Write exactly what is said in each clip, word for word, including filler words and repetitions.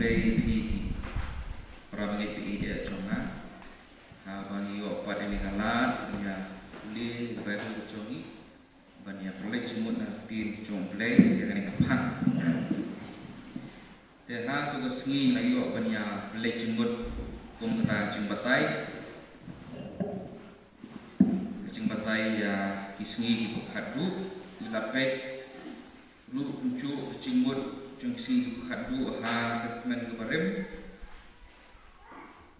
Pei phi ki para bangeit phi ki dei jong nga. Haba ngi ïoh pat ïa kane ka lad, ïa pule ïa ka Baibl ka jong ngi, ban ïa pynleit jingmut na ka ktien ka jong U Blei ïa kane ka phang. Te ha katu ka sngi ngi la ïoh ban ïa pynleit jingmut kum kata ka jingbatai. Ka jingbatai ïa ki sngi kiba khatduh, ngi la peit ruh kumjuh ka jingmut jong ki sngi kiba khatduh ha Testament kaba rim.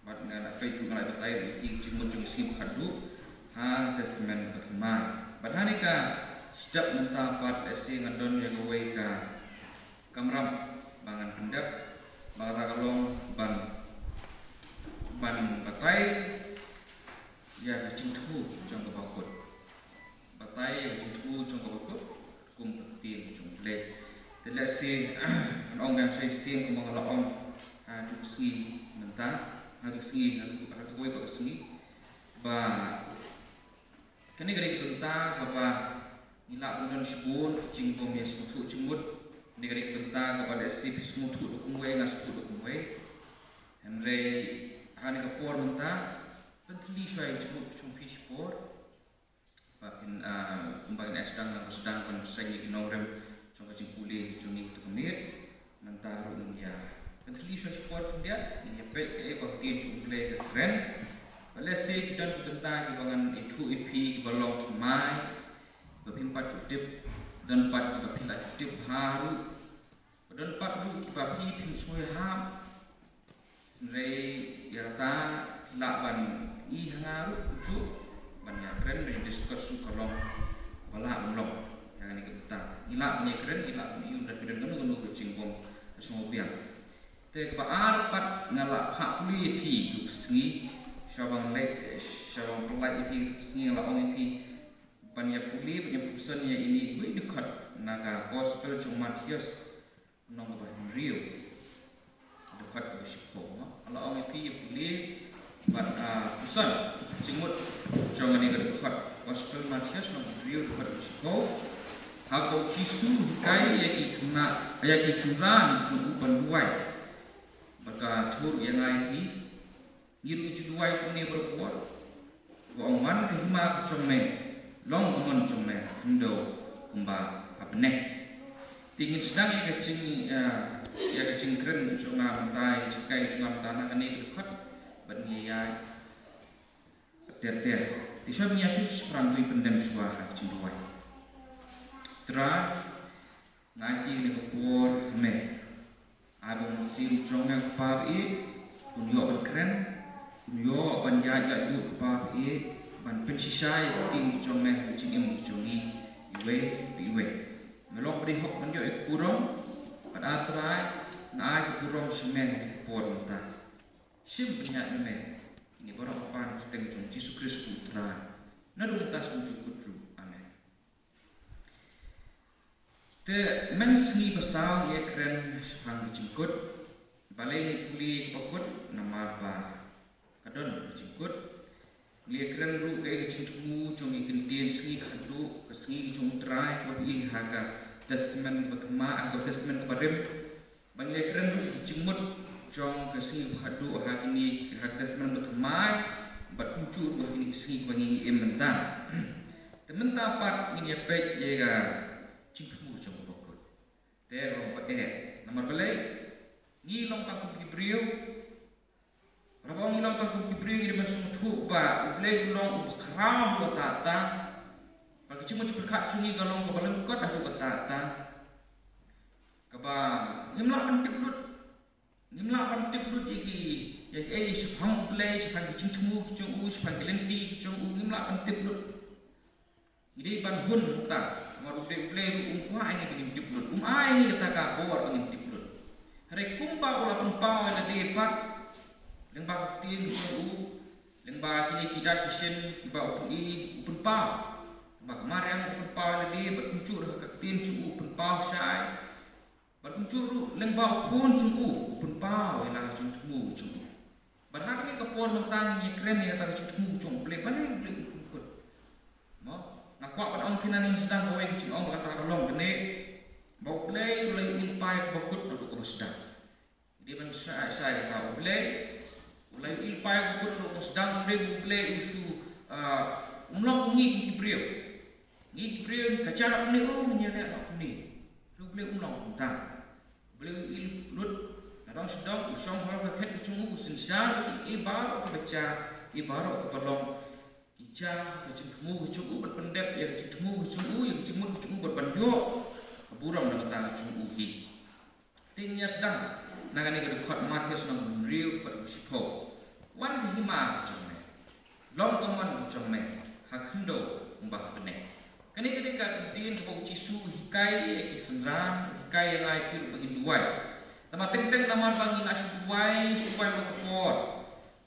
Bad nga la peit ruh, nga la batai ruh ïa ki jingmut jong ki sngi ba khatduh ha Testament ba thymmai. Bad ha kane ka step mynta pat, lehse nga don ïa kawei ka kamram ba ngan pyndep, ba kata ka long ban, ban batai ïa ka jingthmu jong ka bakut. Batai ïa ka jingthmu jong ka bakut kum ka ktien jong U Blei. Te lehse ngan ong biang shisien kumba nga la ong ha katu ka sngi mynta, ha katu ka sngi, ha katu, ha kawei pat ka sngi, ba kane ka dei ka bynta kaba ngi lah ban don shibun ka jingbym ïasngewthuh jingmut. Kane ka dei ka bynta kaba lehse phi sngewthuh da kumwei, nga sngewthuh da kumwei. Hynrei ha kane ka por mynta, pynthylli shuwa ïa ka jingmut ka jong phi shipor. Ba phin, ah, kumba ngin ïa sdang, ngan sdang ban seng ïa ki nongrim jong ka jingpule jong ngi katu ka miet. Mynta ruh ngin ïa pynthylli shuwa shipor khyndiat, ngin ïa peit kaei ba ka ktien jong U Blei ka kren. Ba lehse ki don ki bynta kiba ngan ithuh ïa phi kiba long thymmai, ba phim pat ju tip, don pat kiba phi la ju tip bha ruh. Ba don pat ruh kiba phi phim sngew ïahap. Hynrei ïa kata lah ban i ha nga ruh kumjuh ban ïakren, ban discuss ruh ka long kaba lah ban long. Ïa kane ka bynta ngi lah ban ïakren, ngi lah ban ïoh lada don kano kano ka jingbym sngewbiang. Te kaba ar pat, nga la phah pule ïa phi katu ka sngi, sha ba nga leit, sha ba nga pynlait ïa phi katu ka sngi, nga la ong ïa phi ban ïa pule, ban ïa puson ïa ine i dkhot na ka Gospel jong u Mathaios, lynnong kaba hynriew, dkhot kaba shiphew. Nga la ong ïa phi ïa pule bad, ah, puson jingmut jong kane ka dkhot. Gospel Mathaios lynnong hynriew, dkhot kaba shiphew. Haba u Jisu u hikai ïa ki khynnah, ïa ki synran jong u ban duwai, bad ka thuh ïa nga ïa phi, ngi ruh ngi ju duwai kumne barabor, ba ong, wan ka hima ka jong me, long ka mon jong me khyndew kumba ha bneng. Te ngin sdang ïa ka jing, ïa, ïa ka jingkren jong nga mynta, ïa ka jinghikai jong nga mynta na kane ka dkhot, bad ngin ïa ter ter. Te shuwa ngin ïa shu shaphrang, to ngin pyndem shuwa ha ka jingduwai. Trai, nga aiti kane ka por ha me. Ai ba u Mynsiem jong me, ko Pa ba ïeit, un ïoh ban kren, un ïoh ban ïaid ïaid ruh, ko Pa ba ïeit, ban pynshisha ïa ka ktien ka jong me ha ka jingim ka jong ngi iwei pa iwei. Me long ba dei hok ban ïoh ïa ka burom, bad A Trai, nga ai ka burom sha me ha kane ka por mynta. Shim pynïaid me kine baroh, ko Pa, ha ka kyrteng jong u Jisu Khrist u Trai. Naduh mynta sha ban jukut ruh. Amen. Te mynsngi ba saw ngi ïakren shaphang ka jingkut. Balei ngi pule ïa ka bakut? Namar ba ka don ka jingkut. Ngi ïakren ruh ïa ka jingthmu jong ki kyntien sngi khatduh, ka sngi jong u Trai, kaba ïohi ha ka Testament kaba thymmai, ha ka Testament kaba rim. Bad ngi ïakren ruh ïa ka jingmut jong ka sngi khatduh ha kine, ha ka Testament ba thymmai, bad kumjuh ruh ha kine ki sngi ba ngi im mynta. Te mynta pat ngin ïa peit ïa ka jingthmu jong ka bakut. Te long ba eh, namar balei? Ngi long tang kum ki briew. Haba ngi long tang kum ki briew, ngi dei ban sngewthuh ba U Blei u long uba khraw haduh katta katta. Bad ka jingmut jingpyrkhat jong ngi ka long kaba lyngkot haduh katta katta. Kaba ngim lah ban tip lut. Ngim lah ban tip lut ïa ki, ïa ki, eh, shaphang U Blei, shaphang ki jingthmu ki jong u, shaphang ki lynti ki jong u, ngim lah ban tip lut. Ngi dei ban hun hangta, namar U Blei, U Blei ruh um kwah ïa ngi ba ngin tip lut. Um ai ïa ngi kata ka bor ba ngin tip lut. Hynrei kumba u la pynpaw ïa lade pat lyngba ka ktien ka jong u, lyngba kine ki dak ki shin kiba u pyni, u pynpaw. Lyngba ka mariang u pynpaw ïa lade, bad kumjuh ruh ha ka ktien jong u u pynpaw shai. Bad kumjuh ruh lyngba u khun jong u u pynpaw ïa la ka jingthmu jong u. Bad ha kane ka por mynta ngi ïakren ïa kata ka jingthmu jong U Blei, balei U Blei u pynkut. Mo, nga kwah ban ong phi nangne, sdang kawei ka jingong ba kata ka long kane, ba U Blei u la ïohi lypa ïa kaba kut naduh kaba sdang. Ngi dei ban shai shai kata, U Blei u la ïohi lypa ïa kaba kut naduh kaba sdang. Ym dei ba U Blei u shu, ah, um long kum ngi kum ki briew. Ngi ki briew ka jia noh kumne, oh, ngin ïaleh noh kumne. Hynrei U Blei um long kumta. U Blei u ïohi lut na dong sha dong, u shong halor ka khet ka jong u, u synshar ïa kiei kiei baroh kiba jia, kiei baroh kiba long. Ki jia ha ka jingthmu ka jong u, bad pyndep ïa ka jingthmu ka jong u, ïa ka jingmut ka jong u, bad ban ïoh ka burom na ka bynta ka jong u hi. Te ngin ïa sdang na kane ka dkhot Mathaios lynnong hynriew, dkhot shiphew. Wan ka hima ka jong me, long ka mon ka jong me ha khyndew kumba ha bneng. Kane ka dei ka ktien kaba U Jisu u hikai ïa ki synran, u hikai ïa nga ïa phi ruh ba ngin duwai. Tangba teng teng namar ba ngi la shu duwai, shu duwai man ka por,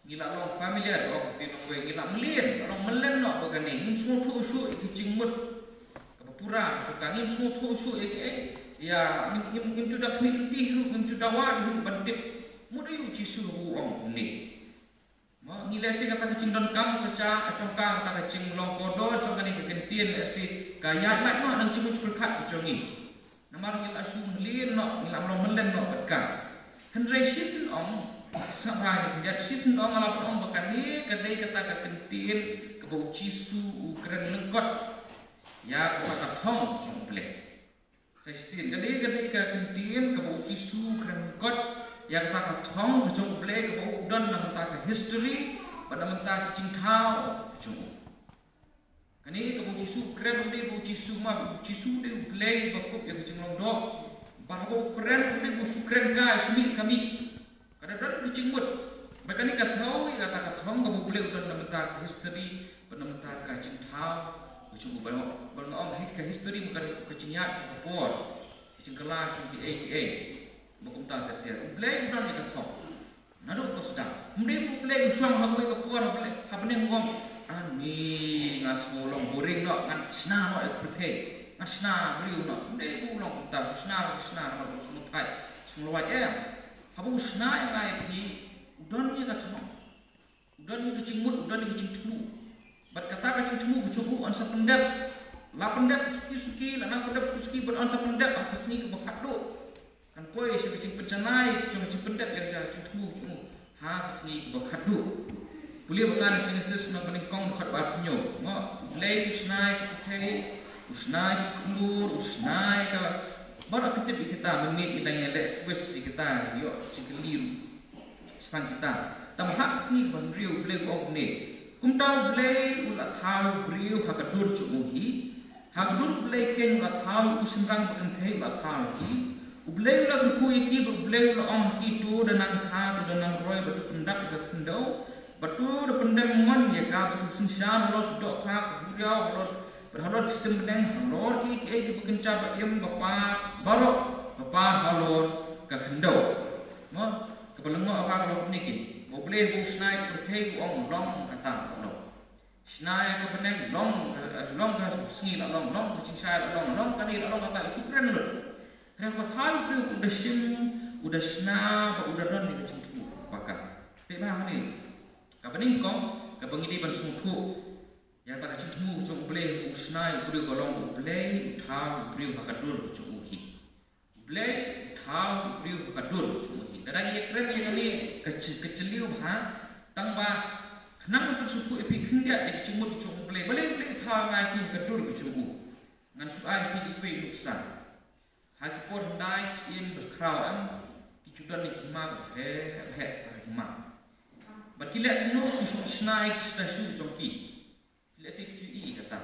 ngi la long familiar, ong ka ktien nongwei, ngi la mlien, la long mlien noh bad kane. Ngim sngewthuh shuh ïa ka jingmut kaba pura ka jong ka, ngim sngewthuh shuh ïa kaei, ïa, ngim, ngim, ngim ju da khmih lynti ruh, ngim ju da wad ruh ban tip mut aïu U Jisu u ong kumne. Mo, ngi lehse kata ka jingdonkam ka jia ka jong ka, kata ka jinglong kordor jong kane ka ktien lehse ka ïaid lait noh na ka jingmut jingpyrkhat ka jong ngi. Namar ngi la shu mlien noh, ngi la long mlien noh bad ka. Hynrei shisien ong, sngap bha ïa kane ka khyndiat, shisien ong nga la pynong ba kane ka dei kata ka ktien kaba U Jisu u kren lyngkot ïa kata ka thong jong U Blei. Sa shisien, ka dei, ka dei ka ktien kaba U Jisu u kren lyngkot ïa kata ka thong ka jong U Blei kaba u don na bynta ka history bad na bynta ka jingthaw ka jong u. Kane kaba U Jisu u kren, ym dei ba U Jisu ma, U Jisu u dei U Blei ba kup ïa ka jinglong doh. Bad haba u kren, ym dei ba u shu kren kai shu mih ka mih. Ka da don ka jingmut. Bad kane ka thew ïa kata ka thong kaba U Blei u don na bynta ka history bad na bynta ka jingthaw ka jong u. Bad nga ong hi, ka history ma ka, ka jingïaid jong ka por, ka jingkylla jong kiei kiei. Ba kumta ter ter U Blei u don ïa ka thong. Naduh kaba sdang. Ym dei ba U Blei u shong ha kawei ka por ha bneng, ha bneng u ong, ani, nga sngew long boring noh, ngan shna noh ïa ka pyrthei, ngan shna briew noh. Ym dei ba u long kumta, shu shna la ka shna, namar u sngewthait, sngewlwait, em. Haba u shna ïa nga ïa phi, u don ïa ka thong, u don ïa ka jingmut, u don ïa ka jingthmu. Bad kata ka jingthmu ka jong u yn sa pyndep, la pyndep suki suki, la nang pyndep suki suki, bad yn sa pyndep ha ka sngi kaba khatduh. Kan poi sha ka jingpynjanai jong ka jingpyndep ïa ka jingthmu jong u ha ka sngi kaba khatduh. Pule bad nga na Genesis lynnong banyngkong dkhot ba arphew hynñiew. Mo, U Blei u shna ïa ka pyrthei, u shna ïa ki khlur, u shna ïa ka, baroh phi tip ïa kita, mynmiet ngi dang ïaleh quiz ïa kita, ïoh jingkylli ruh shaphang kita. Tangba ha ka sngi kaba hynriew U Blei u ong kumne. Kumta U Blei u la thaw ïa u briew ha ka dur jong u hi. Ha ka dur U Blei keiñ u la thaw ïa u shynrang bad kynthei u la thaw ïa ki. U Blei u la kyrkhu ïa ki bad U Blei u la ong ha ki, to da nang kha, to da nang roi, bad to pyndap ïa ka khyndew, bad to da pyndem mon ïa ka, bad to synshar halor ki dohkha, ka huriaw, halor, bad halor ki sim bneng, halor kiei kiei kiba kynja ba im, ba par, baroh ba par halor ka khyndew. Mo, kaba lyngngoh ha ka long kine ki. U Blei u shna ïa ka pyrthei u ong long kata ka long. Shna ïa ka bneng long, eh, long ka sngi la long, long ka jingshai la long, long kane la long kata, u shu kren lut. Hynrei haba thaw ïa u briew u da shim, u da shna bad u da don ïa ka jingthmu ba ka. Peit bha hangne. Kaba nyngkong kaba ngi dei ban sngewthuh ïa kata ka jingthmu jong U Blei, u shna ïa u briew ka long U Blei u thaw ïa u briew ha ka dur ka jong u hi. U Blei u thaw ïa u briew ha ka dur ka jong u hi. Lada ngi ïakren ïa kane ka jylliew bha, tangba khnang ban pynsngewthuh ïa phi khyndiat ïa ka jingmut ka jong U Blei. Balei U Blei u thaw ïa ngi ha ka dur ka jong u? Ngan shu ai ïa phi da kawei ka nuksa. Ha ki por hyndai ki syiem bakhraw em, ki ju don ïa ki hima ba heh ba heh, ki hima. Bad ki leh kumno? Ki shong shna ïa ki statue jong ki. Lehse ki ju ïohi kata.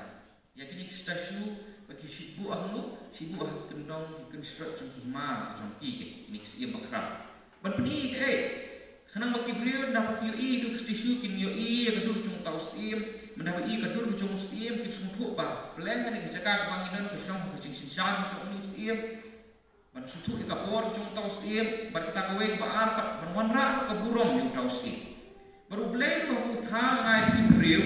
Ïa kine ki statue ba ki shim buh hangno, shim buh ha ki kyndong ki kynshrot jong ki hima jong ki, kine ki syiem bakhraw. Ban pyni kaei? Khnang ba ki briew na ba ki ïohi ïa ki statue kin ïohi ïa ka dur jong uta u syiem, mynta ba ïohi ka dur jong u syiem kin sngewthuh ba pleng kane ka jaka kaba ngi don ka shong ha ka jingsynshar jong u syiem. Ban sngewthuh ïa ka por jong uta u syiem, bad kata kawei kaba ar pat ban wanrah ka burom ïa uta u syiem. Bad U Blei ruh u thaw ïa ngi ki briew.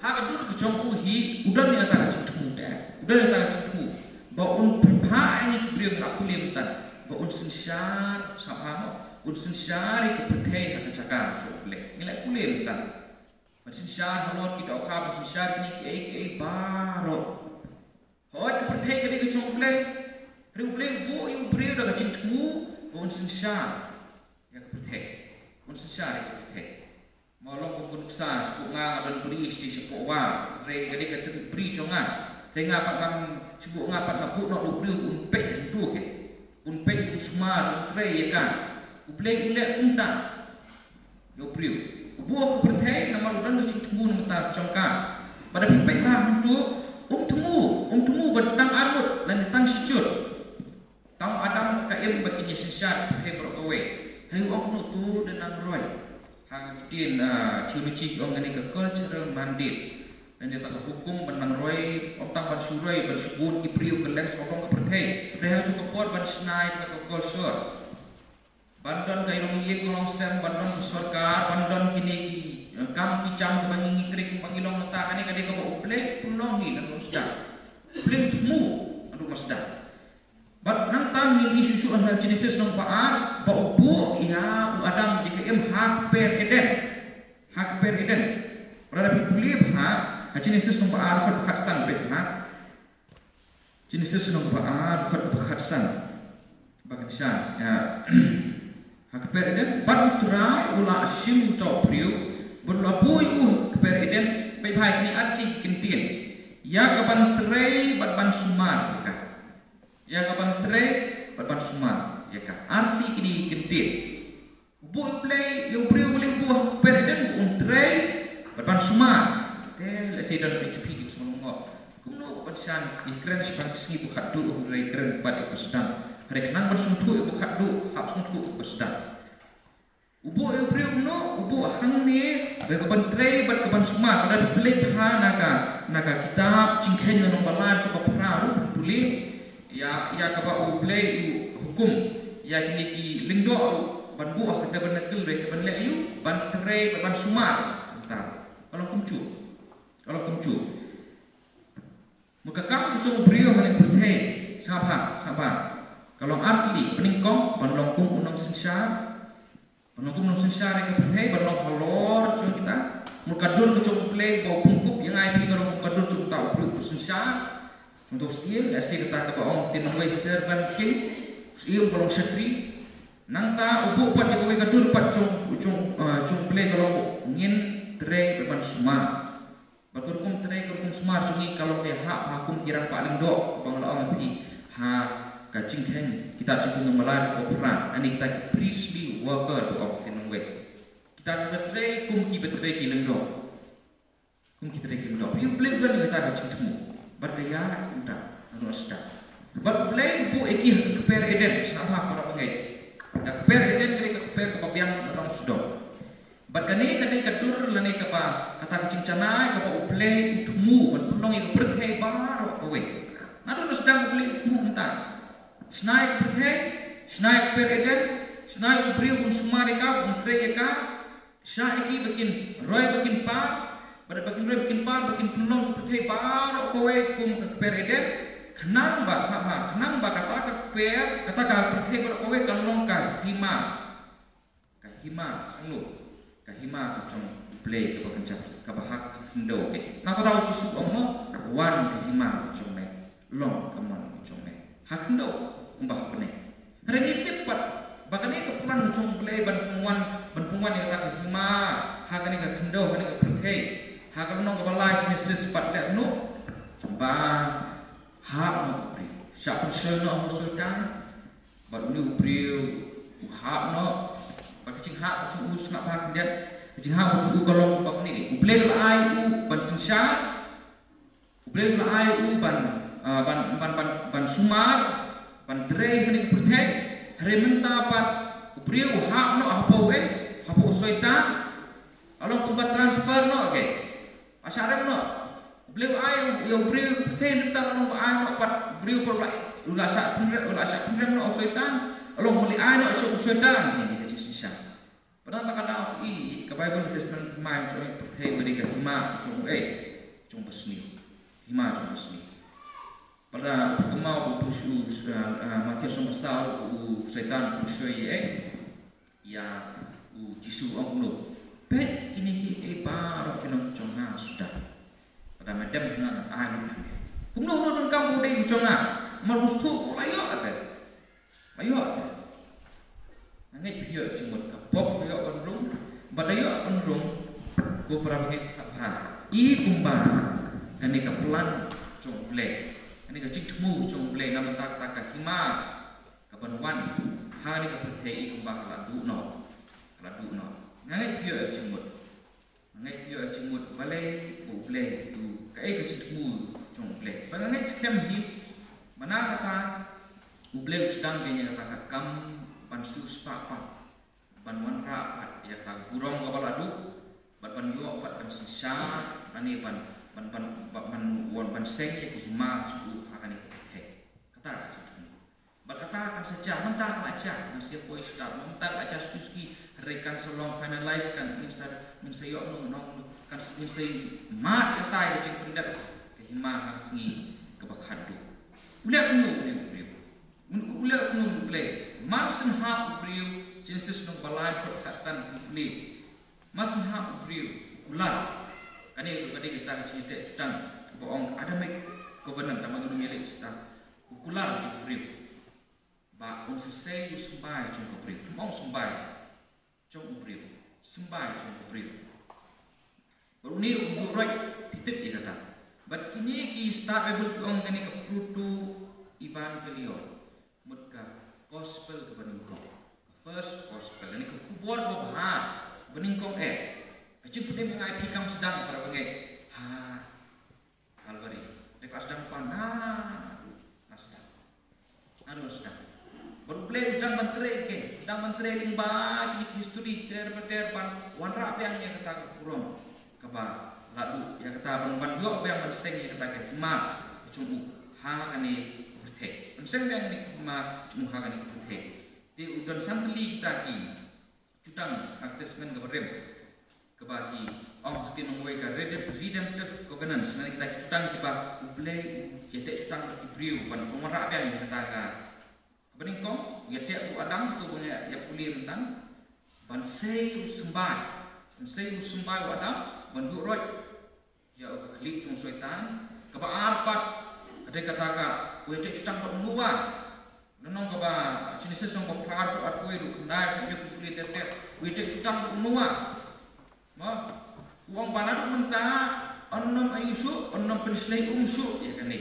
Ha ka dur ka jong u hi, u don ïa kata ka jingthmu te. U don ïa kata ka jingthmu. Ba un pynphah ïa ngi ki briew, ngi la pule mynta. Ba un synshar, sngap bha mo. Un synshar ïa ka pyrthei ha ka jaka jong U Blei. Ngi la pule mynta. Ban synshar halor ki dohkha, ban synshar kine kiei kiei baroh. Hooid, ka pyrthei ka dei ka jong U Blei. Hynrei U Blei u buh ïa u briew da ka jingthmu ba un synshar ïa ka pyrthei. Un synshar ïa ka pyrthei. Mo, long kum ka nuksa, shu buh nga nga don bri sha, sha poh wah. Hynrei ka dei ka bri jong nga. Hynrei nga pat ngam, shu buh nga pat nga buh noh u briew un peit hangto ke. Un peit, un sumar, un trei ïa ka. U Blei u leh kumta. Ïa u briew. U buh ka pyrthei namar u don ka jingthmu na ka bynta jong ka. Bad da phi peit bha hangto, um thmu, um thmu ban tang arngut lane tang shijur. Tang Adam ka Im ba kin ïa synshar ka pyrthei baroh kawei. Hynrei u ong kumno? To da nang roi. Ha ka ktien, ah, theology ki ong kane ka cultural mandate. Lane kata ka hukum ban nang roi, ym tang ban shu roi, ban shu bun ki briew kylleng sawdong ka pyrthei. Hynrei ha kajuh ka por ban shna ïa kata ka culture. Ban don ka ïing ka long sem, ban don ka sorkar, ban don kine ki, eh, kam ki jam kaba ngi, ngi trei kumba ngi long mynta, kane ka dei kaba U Blei u pynlong hi naduh sdang. U Blei u thmu naduh sdang. Bad nangta ngin ïohi shuh shuh ha Genesis lynnong ba ar, ba u buh ïa u Adam ïa ka Im ha kper Eden. Ha kper Eden. Lada phi pule bha ha Genesis lynnong ba ar, dkhot ba khatsan, peit bha. Genesis lynnong ba ar, dkhot ba khatsan. Ba khatsan, ïa. Ha kper Eden, bad U Trai u la shim uta u briew, bad u la buh ïa u ha kper Eden, peit bha kine artylli ki kyntien. Ïa ka ban trei bad ban sumar ïa ka. Ïa ka ban trei bad ban sumar ïa ka. Artylli kine ki kyntien. U buh U Blei ïa u briew, U Blei u buh ha kper Eden, un trei bad ban sumar. Te lehse don phi, phi ki sngewlyngngoh, kumno ban shan, ïa kren shaphang ka sngi ba khatduh, hynrei kren pat ïa ba sdang. Hynrei khnang ban sngewthuh ïa ba khatduh, hap sngewthuh ïa ba sdang. U buh ïa u briew kumno? U buh hangne ba ka ban trei bad ka ban sumar. Lada phi peit bha na ka, na ka kitab Jingkheiñ lynnong ba lai, dkhot ba phra ruh phin pule. Ïa, ïa kaba U Blei u hukum ïa kine ki lyngdoh ruh ban buh ha ka tabernacle, ruh ka ban leh ïa u ban trei bad ban sumar. Mynta ka long kumjuh. Ka long kumjuh. Mut ka kam ka jong u briew ha kane ka pyrthei, sngap bha, sngap bha. Ka long artylli, ba nyngkong ban long kum u nongsynshar. Ban long kum u nongsynshar ïa ka pyrthei, ban long halor jong kita. Mut ka dur ka jong U Blei ba u pynkup ïa ngi, ka long kum ka dur jong uta u briew u synshar. Jong uta u syiem, lehse kata kaba ong ktien nongwei servant king, u syiem ba long shakri. Nangta u buh pat ïa kawei ka dur pat jong, jong, eh, jong U Blei, ka long ngin trei bad ban sumar. Bad ka rukom trei, ka rukom sumar jong ngi ka long ïa hap ha kum ki rangbah lyngdoh, ba nga la ong ïa phi ha ka Jingkheiñ, kitab Jingkheiñ lynnong ba lai, dkhot ba phra, kine kita ki priestly worker, ba ong ktien nongwei. Kita kiba trei kum kiba trei ki lyngdoh. Kum ki trei ki lyngdoh. Phi, U Blei u don ïa kata ka jingthmu. Bad ka ïa kumta, naduh sdang. Bad U Blei u buh ïa ki ha ka kper Eden, sngap bha para bangeit. Ka kper Eden ka dei ka kper kaba biang na dong sdong. Bad kane ka dei ka dur lane kaba, kata ka jingjanai kaba U Blei u thmu ban pynlong ïa ka pyrthei baroh kawei. Naduh na sdang U Blei u thmu mynta. Shna ïa ka pyrthei, shna ïa ka kper Eden, shna ïa u briew, un sumar ïa ka, un trei ïa ka. Shah ïa ki ba kin roi ba kin par, bad ba kin roi ba kin par, ba kin pynlong ka pyrthei baroh kawei kum ka kper Eden. Khnang ba, sngap bha, khnang ba kata ka kper, kata ka pyrthei baroh kawei kan long ka hima. Ka hima, sngewthuh. Ka hima ka jong U Blei kaba kynjah, kaba ha khyndew, eh. Na ka daw Jisu u ong mo, wan ka hima ka jong me, long ka mon ka jong me. Ha khyndew, kumba ha bneng. Hynrei ngi tip pat ba kane ka plan ka jong U Blei ban pynwan, ban pynwan ïa kata ka hima ha kane ka khyndew, ha kane ka pyrthei. Ha ka lynnong kaba lai Genesis pat leh kumno? Ba hap noh u briew. Shah pynshoi noh ha u Soitan. Bad une u briew u hap noh. Bad ka jinghap ka jong u, sngap bha khyndiat. Ka jinghap ka jong u ka long ba kane, U Blei u la ai u ban synshar. U Blei u la ai u ban, ah, ban, ban, ban, ban sumar, ban trei ha kane ka pyrthei. Hynrei mynta pat u briew u hap noh hapoh u, eh, hapoh u Soitan. Ka long kumba transfer noh, okay. Ba shah rem noh. U Blei u ai ïa u briew ka pyrthei, mynta ka long ba ai noh pat u briew, pat u la, U la shah pynrem, u la shah pynrem noh u Soitan, u long u la ai noh sha u Soitan, kane ka jingshisha. Bad nangta ka daw i, ka Baibl, ka Testament Pynban, jong ka pyrthei, ba dei ka hima jong u, eh, jong u basniew. Hima jong u basniew. Bad u pyrkhat, u pynshoi, eh, eh, Mathaios lynnong ba saw, u Soitan u pynshoi, eh, ïa u Jisu, ong kumno: Peit, kine kiei baroh ki long jong nga suda. Bad ma dei nga, ngan ai lut ïa me. Kumno, kumno donkam u dei u jong nga? Namar u shu u la ïoh ïa ka. Ba ïoh ïa ka. Nga ngeit phi ïoh jingmut, ka pop ka ïoh ban rung. Bad da ïoh ban rung, ko para bangeit sngap bha. I kumba kane ka plan jong U Blei, kane ka jingthmu jong U Blei namar kata ka hima ka ban wan ha kane ka pyrthei, i kumba ka la duh noh. Ka la duh noh. Nga ngeit phi ïoh jingmut. Nga ngeit phi ïoh jingmut balei ba U Blei, to kaei ka jingthmu jong U Blei. Bad nga ngeit skhem hi ba na kata U Blei u sdang ïa kata ka kam ban siew spah pat, ban wanrah pat ïa kata ka burom kaba la duh, bad ban ïoh pat ban synshar, lane ban, ban, ban, ban, ban wan ban seng ïa ki hima jong u ha kane ka pyrthei. Kata ka jingthmu. Bad kata kan sa jia, mynta kan sa jia, kan sa poi start, mynta kan sa jia suki suki, hynrei kan sa long finalize, kan, ngin sa, ngin sa ïoh noh, noh, kan sa, ngin sa mad ïa kata ka jingpyndep ka hima ha ka sngi kaba khatduh. U leh kumno une u briew? U leh kumno U Blei? Mar shen hap u briew, Genesis lynnong ba lai, dkhot khatsan, u Blei. Mar shen hap u briew, u kular. Kane ka dei kata ka jingïateh jutang ba ong Adamic covenant, tang ba ngin ym ïaleh start. U kular ïa u briew ba un sa sei u symbai jong ka briew. Ym ong symbai jong u briew, symbai jong ka briew. Bad une u buh roit, phi tip ïa kata. Bad kine ki stad Baibl ki ong kane ka proto evangelion. Mut ka gospel kaba nyngkong. Ka first gospel. Kane ka khubor kaba bha, kaba nyngkong eh. Ka jingpynim ïa nga ïa phi kam sdang, para bangeit, ha Calvary. Dei ka sdang pat na, na sdang. Na sdang. Bad U Blei u sdang ban trei, ke, u sdang ban trei lyngba kine ki history ter ba ter ban wanrah biang ïa kata ka burom kaba la duh, ïa kata ban, ban ïoh biang ban seng ïa kata ka hima ka jong u ha kane ka pyrthei. Ban seng biang kane ka hima ka jong u ha kane ka pyrthei. Te u don san tylli kita ki jutang ha ka Testament kaba rim, kaba ki ong ha ka ktien nongwei ka redemp-, redemptive covenants, lane kita ki jutang kiba U Blei u ïateh jutang bad ki briew ban wanrah biang ïa kata ka. Kaba nyngkong, u ïateh bad u Adam, to ba ngi ïa pule mynta. Ban sei u symbai, ban sei u symbai u Adam, ban ïuh roit ïa ka khlieh jong u Soitan. Kaba ar pat, ka dei kata ka, u ïateh jutang bad u Noah. Lynnong kaba, Genesis lynnong ba phra, dkhot arphew wei haduh khyndai, ka jingkylli ter ter. U ïateh jutang bad u Noah. Mo, u ong ba naduh mynta yn nym aïu shuh, yn nym pynshlei um shuh ïa kane,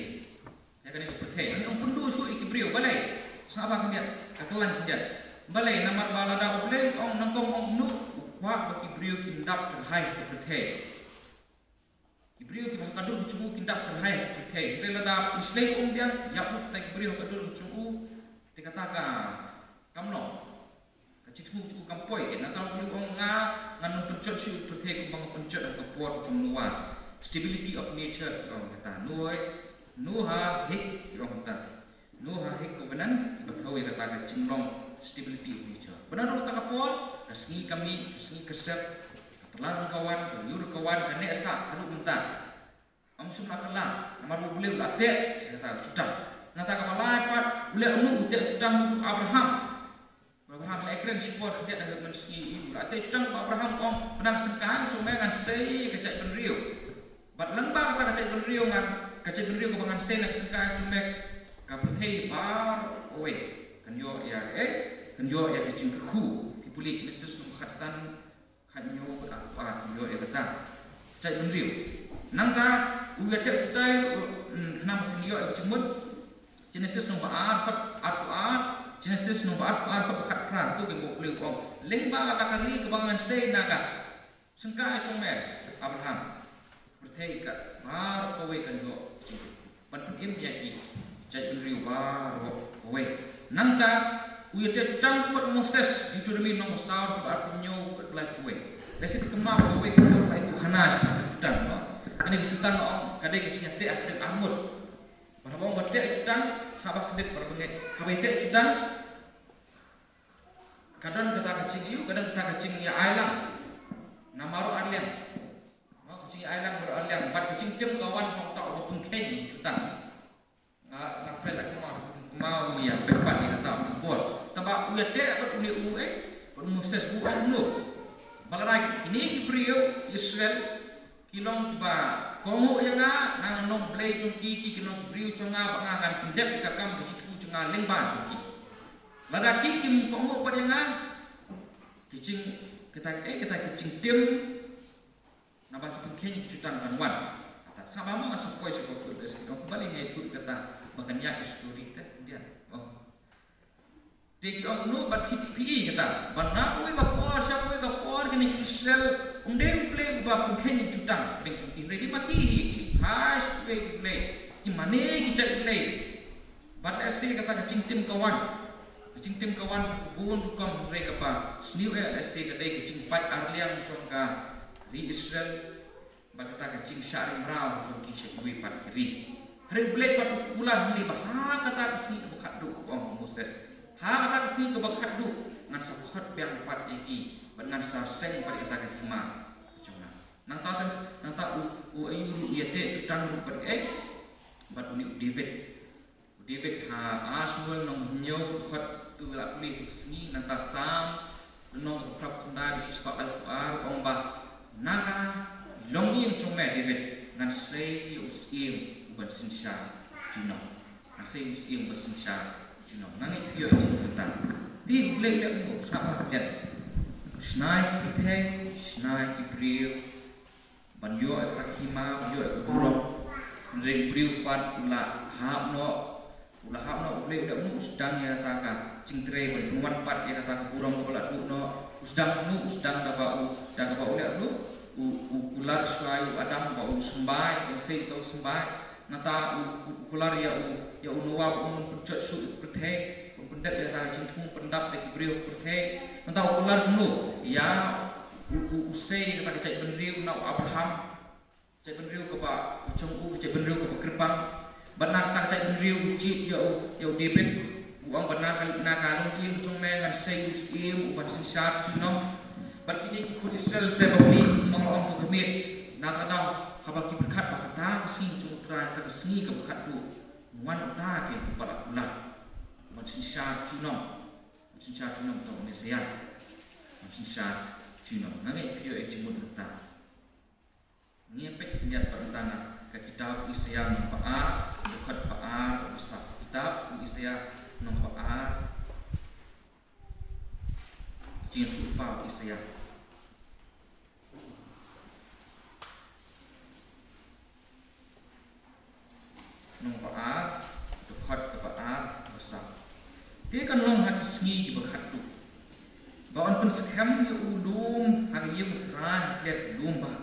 ïa kane ka pyrthei. Lane yn pynduh shuh ïa ki briew, balei? Sngap bha khyndiat, ka kyllaiñ khyndiat. Balei? Namar ba lada U Blei u ong, nyngkong ong kumno, u kwah ba ki briew kin dap kyrhai ha ka pyrthei. Ki briew kiba ha ka dur ka jong u kin dap kyrhai ha ka pyrthei. Hynrei lada pynshlei um biang, ïa u, kita ki briew ha ka dur ka jong u, te kata ka kam long. Ka jingthmu ka jong u kam poi, te nangta U Blei u ong, nga ngan nym pynjot shuh ïa ka pyrthei kumba nga pynjot ha ka por ka jong u Noah. Stability of nature, ki ong kata. Noah, Noahic, ki ong kata. Noahic covenant, kiba thew ïa kata ka jinglong stability of nature. Bad naduh kata ka por, ka sngi ka mih, ka sngi ka sep, ka tlang ka wan, ka lyiur ka wan, ka neh sah haduh mynta. Ym shym la kylla, namar U Blei u la teh ïa kata ka jutang. Nangta kaba lai pat, U Blei u teh jutang bad u Abraham. Abraham, la kren shipor khyndiat ha ka mynsngi, u la teh jutang bad Abraham, u ong, na ka syngkai jong me ngan sei ka jaitbynriew. Bad lyngba kata ka jaitbynriew ngan, ka jaitbynriew kaba ngan sei na ka syngkai jong me, ka pyrthei baroh kawei kan ïoh ïa, eh, kan ïoh ïa ka jingkyrkhu. Phi pule Genesis lynnong khatsan, khathynñiew bad arphew ar, kan ïoh ïa kata. Jaitbynriew. Nangta, u ïateh jutai, u, mm, khnang ba kin ïoh ïa ka jingmut. Genesis lynnong ba ar, dkhot arphew ar, Genesis lynnong ba ar, dkhot arphew ar, dkhot khatphra, to ki bok leh u ong. Lyngba kata ka ri kaba ngan sei na ka syngkai jong me, Abraham. Pyrthei ka baroh kawei kan ïoh. Ban pynim ïa ki jaitbynriew baroh kawei. Nangta, u ïateh jutang bad u Moses, Deuteronomy lynnong ba saw, dkhot arphew hynñiew bad laiphew wei. Lehse phi kynmaw kawei ka ïoh, ka ïoh khana jutang, no. Kane ka jutang, no, ka dei ka jingïateh ha ka ding arngut. Haba ong ba teh jutang, sngap ba khyndit para bangeit. Haba teh jutang, ka don kata ka jingïohi, ka don kata ka jingïa-ailad. Namar u arliang. Namar ka jingïa-ailad, namar u arliang. Bad ka jingtim ka wan ha uta uba pynkheiñ jutang. Nga, nga khlem da kynmaw, kynmaw ïa pynpat ïa kata u bor. Tangba u ïa teh bad une u, eh, bad u Moses u ong kumno. Ba lada kine ki briew Israel ki long kiba kohnguh ïa nga, nga ngan long Blei jong ki, ki ki long ki briew jong nga, bad nga ngan pyndep ïa ka kam ka jingthmu jong nga lyngba jong ki. Lada ki kim kohnguh pat ïa nga, ki jing, kata, eh, kata ki jingtim, naba ki pynkheiñ ki jutang kan wan. Kata sngap ba mo ngan sa poi sha ka kut da sngap ba lei ngai thut kata ba kan ïa ka story te dia. Oh. Te ki ong no bad ki tip hi kata. Ba na kawei ka por sha kawei ka por kine ki Israel um dei u Blei uba pynkheiñ ki jutang. Pynkheiñ ki Blei di ma ki hi ki phai sha kawei ki Blei. Ki mane ki jait Blei. Bad lehse kata ka jingtim ka wan. Ka jingtim ka wan ka bun rukom hynrei kaba sniew eh lehse ka dei ka jingpait arliang jong ka ri Israel. Bad kata ka jingshah ri mraw jong ki sha kiwei pat ki ri. Hynrei u Blei pat u kular hangne ba ha kata ka sngi kaba khatduh, ong u Moses. Ha kata ka sngi kaba khatduh ngan sa khot biang pat ïa ki bad ngan sa seng pat ïa kata ka hima ka jong nga. Nangta, nangta u, u aïu ruh ïa teh jutang ruh bad eh. Bad une u David. U David ha Ar Samuel lynnong hynñiew, dkhot, to la pule to sngi, nangta Salm lynnong kaba phra phew khyndai, dkhot shispah arphew ar, ong ba na ka longïing jong me David ngan sei ïa u syiem uban synshar junom. Ngan sei ïa u syiem uban synshar junom. Nga ngeit phi ïoh jingmut. Te u Blei u leh kumno? Sngap ba klet. Shna ïa ki pyrthei, shna ïa ki briew, ban ïoh ïa ka hima, ban ïoh ïa ka burom. Hynrei u briew pat u la hap noh, u la hap noh, u Blei u leh kumno? U sdang ïa kata ka jingtrei ban pynwan pat ïa kata ka burom kaba la duh noh. U sdang kumno? U sdang da ba u, da kaba u leh kumno? U, u kular shuwa ïa u Adam ba u symbai, ban sei ïa uta u symbai. Nangta u, u, u kular ïa u, ïa u Noah ba un pynjot shuh ïa ka pyrthei, ban pyndep ïa ka jingthmu pyndap da ki briew ha ka pyrthei. Nangta u kular kumno ïa u, u, u sei ïa kata ka jaitbynriew na u Abraham. Jaitbynriew kaba u jong u, jaitbynriew kaba kyrpang. Bad na kata ka jaitbynriew u jied ïa u, ïa u David. U ong ba na ka, na ka longïing jong me ngan sei u syiem uban synshar junom. Bad kine ki khun Israel te bapli, kumba nga ong to ka miet. Na kata haba ki pyrkhat ba kata ka sngi jong U Trai, kata ka sngi kaba khatduh, wan uta kin uba la kular. Uban synshar junom. Uban synshar junom uta u Messaïah. Uban synshar junom. Nga ngeit phi ïoh jingmut mynta. Ngi peit khyndiat pat mynta na ka kitab u Isaïah lynnong ba ar, dkhot ba ar, ba saw. Kitab u Isaïah lynnong ba ar. Jingïathuhlypa u Isaïah. Lynnong ba ar, dkhot kaba ar, ba saw. Te kan long ha ki sngi kiba khatduh ba un pynskhem ïa u lum ha ka ïing U Trai ha klet lum bah.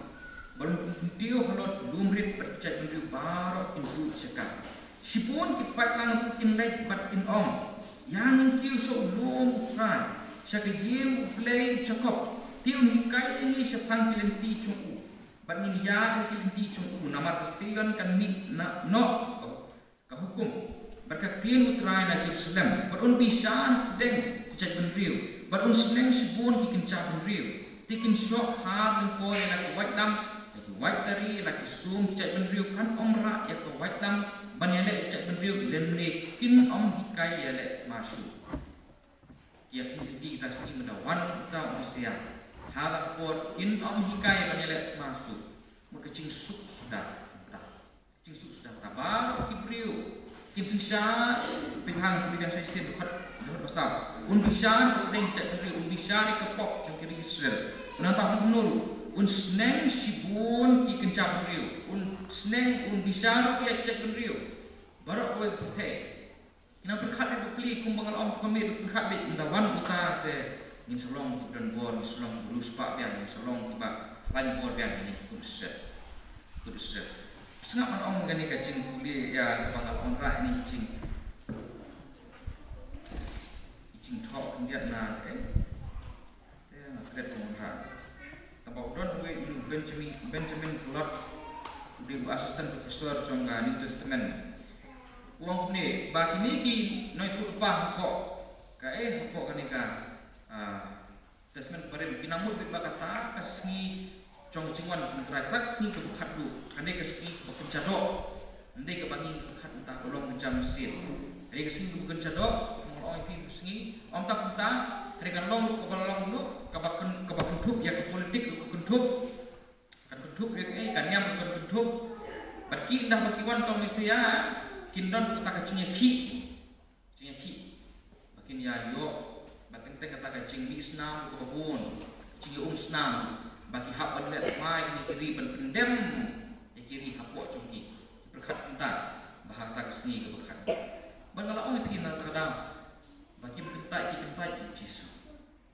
Bad un kyntiew halor ki lum rit bad ki jaitbynriew baroh kin duh sha ka. Shibun ki paid lang ruh kin leit bad kin ong, ïa ngin kiew sha u lum U Trai, sha ka ïing U Blei Jakob. Te un hikai ïa ngi shaphang ki lynti jong u. Bad ngin ïaid ha ki lynti jong u, namar ka Sion kan mih na noh ka hukum, bad ka ktien U Trai na Jerusalem. Bad un bishar hapdeng ki jaitbynriew, bad un sneng shibun ki kynja bynriew. Te kin shoh ha lyngkor ïa la ki waitlam, ïa ki wait tari, ïa la ki sum. Ki jaitbynriew kan ym rah ïa ka waitlam ban ïaleh ïa ki jaitbynriew, lymne kin ym hikai ïaleh ma shuh. Ki ïa khmih lynti kita sngi mynta wan uta u Messaïah. Ha kata ka por kin ym hikai ban ïaleh ma shuh. Mut ka jingsuk suda mynta. Ka jingsuk suda mynta. Baroh ki briew kin synshar, pynhang pynbiang sha shisien dkhot, dkhot ba saw. Un bishar hapdeng ki jaitbynriew, un bishar ïa ka pop jong ki ri Israel. Nangta un ong kumno ruh? Un sneng shibun ki kynja bynriew. Un sneng, un bishar ruh ïa ki jaitbynriew. Baroh kawei ka pyrthei. Ki nang pyrkhat beit bapli, kumba nga la ong to ka miet, pyrkhat beit, mynta wan uta te ngin sa long kiba don bor, ngin sa long kiba riewspah biang, ngin sa long kiba khlaiñ bor biang, kine ki khun Israel. Khun Israel. Sngap ban ong kane ka jingpule ïa kaba nga la ong rah, ine i jing, i jingthoh khyndiat na, eh. Te nga klet ban ong rah. Tangba u don uwei u Benjamin, Benjamin Cloud, u dei u assistant professor jong ka New Testament. Ong kumne ba kine ki nongïathuhlypa hapoh ka, eh, hapoh kane ka, ah, Testament Barim ki nang mut beit ba kata ka sngi jong ka jingwan jong U Trai, kata ka sngi kaba khatduh, kane ka sngi kaba kynja doh. Ym dei kaba ngi pyrkhat mynta ka long kynja mynsiem. Kane ka sngi kaba kynja doh, nga la ong ïa phi, ka sngi, ym tang kumta, kane kan long ruh kaba long ruh kaba kyn-, kaba kynthup ïa ka politik ruh ka kynthup. Kan kynthup ïa kaei, ka niam kan kynthup. Bad ki, ynda ba ki wan tang Messaïah, kin don kata ka jingïakhih. Jingïakhih ba kin ïa ïoh, ba teng teng kata ka jingmih snam kaba bun, jingïaum snam, ba ki hap ban leh thymmai kine ki ri, ban pyndem ïa ki ri hapoh jong ki. Pyrkhat kumta, ba ha kata ka sngi kaba khatduh. Bad nga la ong ïa phi na kata ka daw ba kim kyntait, ki kyntait ïa U Jisu.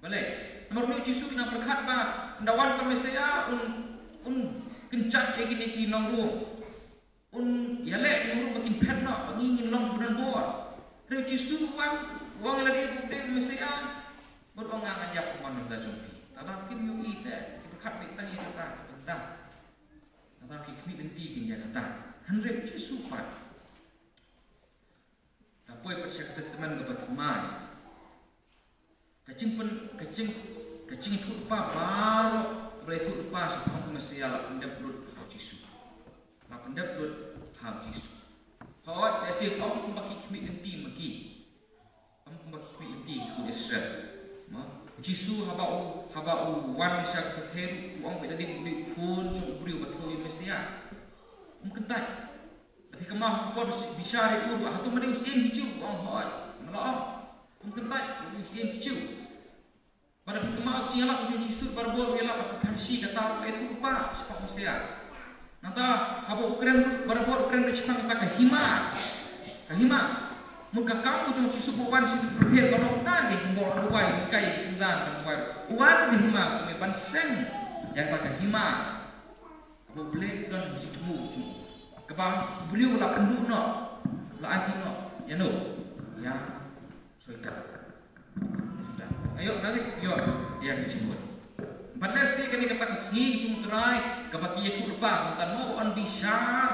Balei? Namar une U Jisu ki nang pyrkhat ba ynda wan tang Messaïah un, un kynjat ïa kine ki nongrung. Un ïaleh ïa ki nongrung ba kin phet noh, ba ngi ngin long kiba don bor. Hynrei U Jisu u wan, u ong ïa lade ba u dei u Messaïah. Bad u ong, nga ngan ïap kum one na bynta jong phi. Te lada kim ïohi te, ki pyrkhat beit tang ïa kata, kata. Lada ki khmih lynti kin ïa kata. Hynrei U Jisu pat, da poi pat sha ka Testament kaba thymmai, ka jingpyn-, ka jing, ka jingïathuhlypa baroh kaba la ïathuhlypa shaphang u Messaïah la pyndep lut ha U Jisu. La pyndep lut ha U Jisu. Hooid, lehse ym kumba ki khmih lynti ma ki. Ym kumba ki khmih lynti ki khun Israel. Mo? U Jisu haba u, haba u wan sha ka pyrthei ruh, u ong beit lade u dei u khun jong u briew ba thew ïa u Messaïah. Um kyntait. Te phi kynmaw ha ka por bishar ïa u ruh, hato ma dei u syiem ki Jiw? U ong, hooid. Nga la ong, um kyntait, u dei u syiem ki Jiw. Bad phi kynmaw ka jingïalap jong U Jisu barabor, u ïalap bad ki Pharisi, kata ruh ka ïathuhlypa shaphang u Messaïah. Nangta haba u kren ruh barabor u kren shaphang kata ka hima. Ka hima. Mut ka kam jong U Jisu ba u wan sha ka pyrthei ba long tang ka jingmut, u wan, u kai, u kai, u sngewthuh, u wan ka hima jong me ban seng ïa kata ka hima. Kaba U Blei u don ha ka jingthmu jong u. Kaba u briew u la pynduh noh, u la aiti noh ïano? Ïa u soitan. Soitan. Aïu, ngi ïoh ïa ka jingmut. Bad lehse kane kata ka sngi ka jong U Trai kaba ki ïathuhlypa, kumta mo, ba yn bishar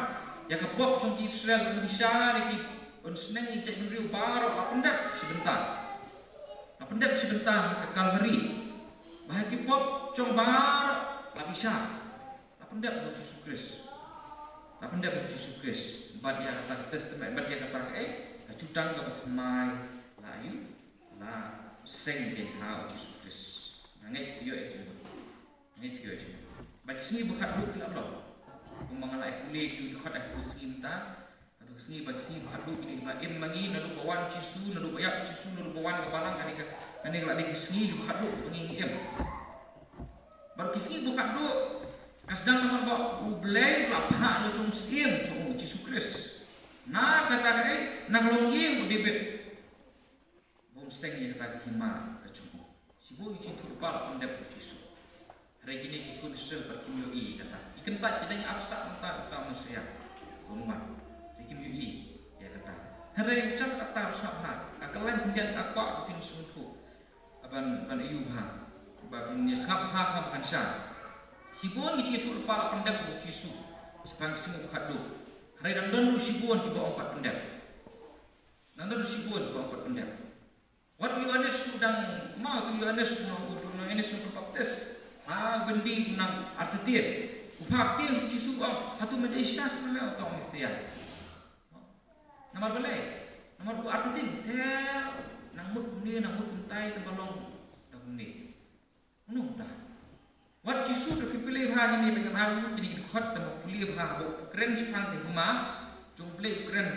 ïa ka pop jong ki Israel, ba yn bishar ïa ki, ba yn sneng ïa ki jaitbynriew baroh, la pyndep shi bynta. La pyndep shi bynta ha ka Kalbari. Ba ha ki pop jong baroh la bishar. La pyndep lut U Jisu Khrist. La pyndep lut U Jisu Khrist. Bad ïa kata ka Testament, bad ïa kata ka, eh, ka jutang kaba thymmai la ïoh, la seng beit ha U Jisu Khrist. Nga ngeit phi ïoh ïa ka jingmut. Nga ngeit phi ïoh ïa ka jingmut. Bad ki sngi ba khatduh ki la long. Kumba nga la ïa pule ki dkhot ha ki sngi mynta. Hato ka sngi ba, sngi ba khatduh kine kiba im ma ngi, naduh ba wan Jisu, naduh ba ïap Jisu, naduh ba wan ka balang, kane ka, kane ka la dei ki sngi ba khatduh ba ngi ngi im. Bad ki sngi ba khatduh ka sdang namar ba U Blei u la phah ïa u Syiem jong u Jisu Khrist na kata ka, eh, na ka longïing u David. Ba un seng ïa kata ka hima ka jong u. Shibun ki jingïathuhlypa la pyndep lut U Jisu. Hynrei kine ki khun Israel pat kim ïohi ïa kata. Ki kyntait, ki dang ïa ap sah mynta ïa uta u Messaïah. Ba un wan. Hynrei kim ïohi ïa kata. Hynrei jan kata u sngap bha. Ka kyllaiñ khyndiat nga kwah ba phin sngewthuh. Ban, ban ïohi bha. Ba phin ïa sngap bha, sngap bha kan sha. Shibun ki jingïathuhlypa la pyndep lut U Jisu shaphang ka sngi ba khatduh. Hynrei dang don ruh shibun kiba ym pat pyndep. Nang don shibun ba ym pat pyndep. Wat u Ïoannis u dang, ma, u Ïoannis u, u Ïoannis u Baptis. Ha byndi u nang artatien. U phah ktien sha u Jisu u ong, hato me dei shisha shisha lei uta u Messaïah? Namar balei? Namar u artatien te nang mut kumne, nang mut kumtai, te ba long da kumne. Kumno kumta? Wat Jisu, da phi pule bha kine, phi kynmaw kine ki dkhot, da phi pule bha ba u kren shaphang ka hima jong U Blei, u kren,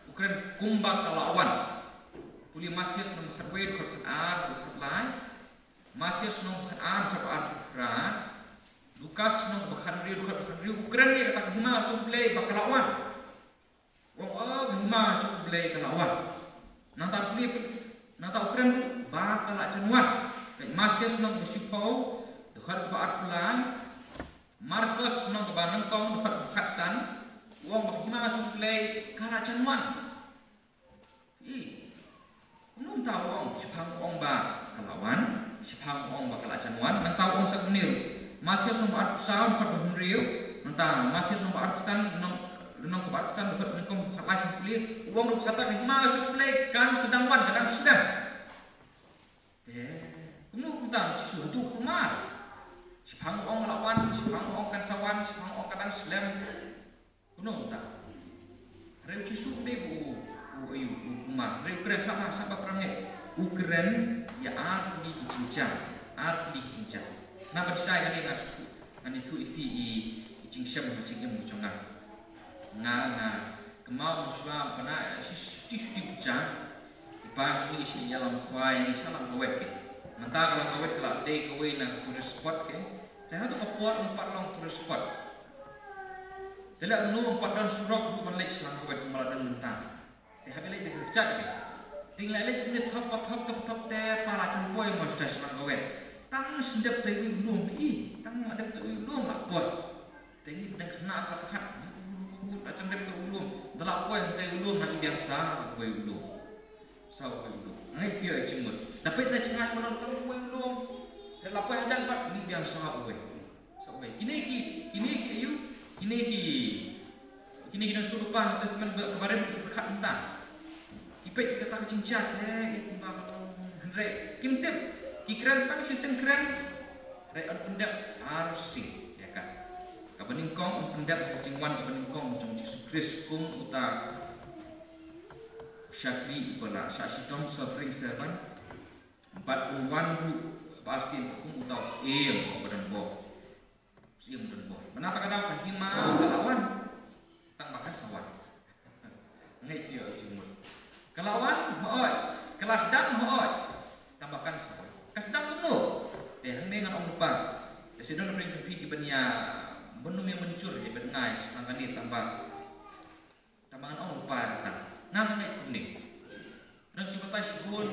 u kren kumba ka la wan. Pule Mathaios lynnong khatwei, dkhot khatar, dkhot lai. Mathaios lynnong khatar, dkhot arphew phra. Lukas lynnong khathynriew, dkhot khathynriew, u kren ïa kata ka hima jong U Blei ba ka la wan. U ong, o, ka hima jong U Blei ka la wan. Nangta pule, nangta u kren ruh ba ka la jan wan. Ka Mathaios lynnong kaba shiphew, dkhot kaba arphew lai. Markos lynnong kaba nyngkong, dkhot kaba khatsan. U ong ba ka hima jong U Blei ka la jan wan. I. Kumno mynta u ong, shaphang u ong ba ka la wan, shaphang u ong ba ka la jan wan, nangta u ong sa kumne ruh. Mathaios lynnong ba arphew saw, dkhot ba hynriew, nangta Mathaios lynnong ba arphew san, lynnong, Lynnong kaba arphew san, dkhot nyngkong, dkhot lai, pule, u ong ruh ba kata ka hima ka jong U Blei kan sdang wan, ka dang slem. Te kumno kumta, Jisu haduh kumar? Shiphang u ong la wan, shiphang u ong kan sa wan, shiphang u ong ka dang slem. Kumno kumta? Hynrei u Jisu um dei u, u, u, u kumar. Hynrei u kren, sngap bha, sngap bha, parangeit. U kren ïa ar tylli ki jingjia. Ar tylli ki jingjia. Naba shai kane nga shu, ngan ïathuh ïa phi i, i jingshem, i jingim jong nga. Nga, nga kynmaw mynshuwa, ba nga shu, shu, shu, shu, I ba jong ngi i shu ïalam khwai, ngi shu lam kawet ke. Mynta ka lam kawet ka la dei kawei na tourist spot ke. Te hato ka por ym pat long tourist spot? Te lada ym pat don surok ruh ban leit sha lam kawet kumba la don mynta. Te haba leit da ka kjat ke. Te ngi la leit kumne thop pa thop, thop, thop te pa la jan poi mo sha lam kawet. Tang shu dep te u lum i, tang la dep te u lum la poi. Te ngi dang khynnah, la pyrkhat, la jan dep te u lum. Da la poi hangtei u lum, na i biang sa uwei u lum. Sa uwei u lum. Nga ngeit phi ïoh jingmut. Da peit na jngai, ma long tang uwei u lum. Te la poi hajan pat, na i biang sa uwei. Sa uwei. Kine ki, kine ki aïu, kine ki, kine ki nongïathuhlypa Testament Ba-, Barim ki pyrkhat mynta. Ki peit ïa kata ka jingjia, eh, ïa kumba ka long, hynrei kim tip. Ki kren tang shisien kren. Hynrei yn pyndep arsien ïa ka. Kaba nyngkong yn pyndep ha ka jingwan kaba nyngkong jong Jisu Khrist kum uta u shakri uba la shah shitom, suffering servant. Bad un wan ruh kaba arsien kum uta u syiem uba donbor. Syiem donbor. Mynta ka daw ka hima ka la wan. Tang ba kan sa wan. Ngeit phi ïoh jingmut. Ka la wan, hooid. Ka la sdang, hooid. Tang ba kan sa wan. Ka sdang kumno? Te hangne ngan ong lypa. Te shu don hynrei jong phi kiban ïa, ban ym ïa mynjur ïa ban ngai sha kane, tang ba, tang ba ngan ong lypa ïa kata. Nga nga ngeit kumne. Nang jingbatai shibun,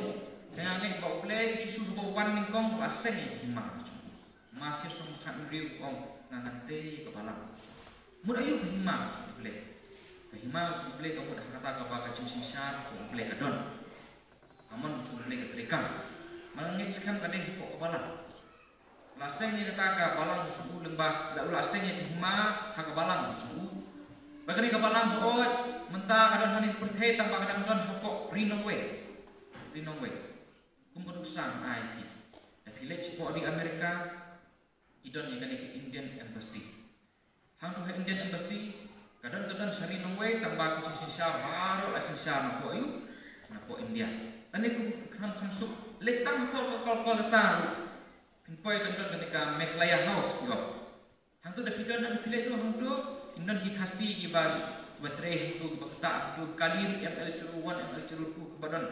nga ngeit ba U Blei Jisu haba u wan nyngkong u la seng ïa ka hima. Mathaïos lynnong khathynriew u ong, nga ngan tei ïa ka balang. Mut aïu ka hima jong U Blei? Ka hima jong U Blei ka mut ha kata kaba ka jingsynshar jong U Blei ka don. Ka mon jong U Blei ka treikam. Nga ngeit skhem ka dei hapoh ka balang. La seng ïa kata ka balang jong u lyngba, la, la seng ïa ka hima ha ka balang jong u. Ba kane ka balang hooid, mynta ka don hangne ha pyrthei tang ba ka dang don hapoh ri nongwei. Ri nongwei. Kum ka duksan ai phi. Da phi leit shapoh ri Amerika, ki don ïa kane ka Indian Embassy. Hangto ha Indian Embassy, ka don, ka don sha ri nongwei, tang ba ka jingsynshar baroh la synshar napoh aïu, napoh India. Lane kum kham, kham suk, leit tang hapoh ka Kolkata ruh. Phin poi kan don kane ka Meghalaya House ki ong. Hangto da phi don, da phi leit ruh hangto, kin don ki Khasi kiba, kiba trei hangto, kiba ktah hangto, kali ruh M L zero one, M L zero two kiba don.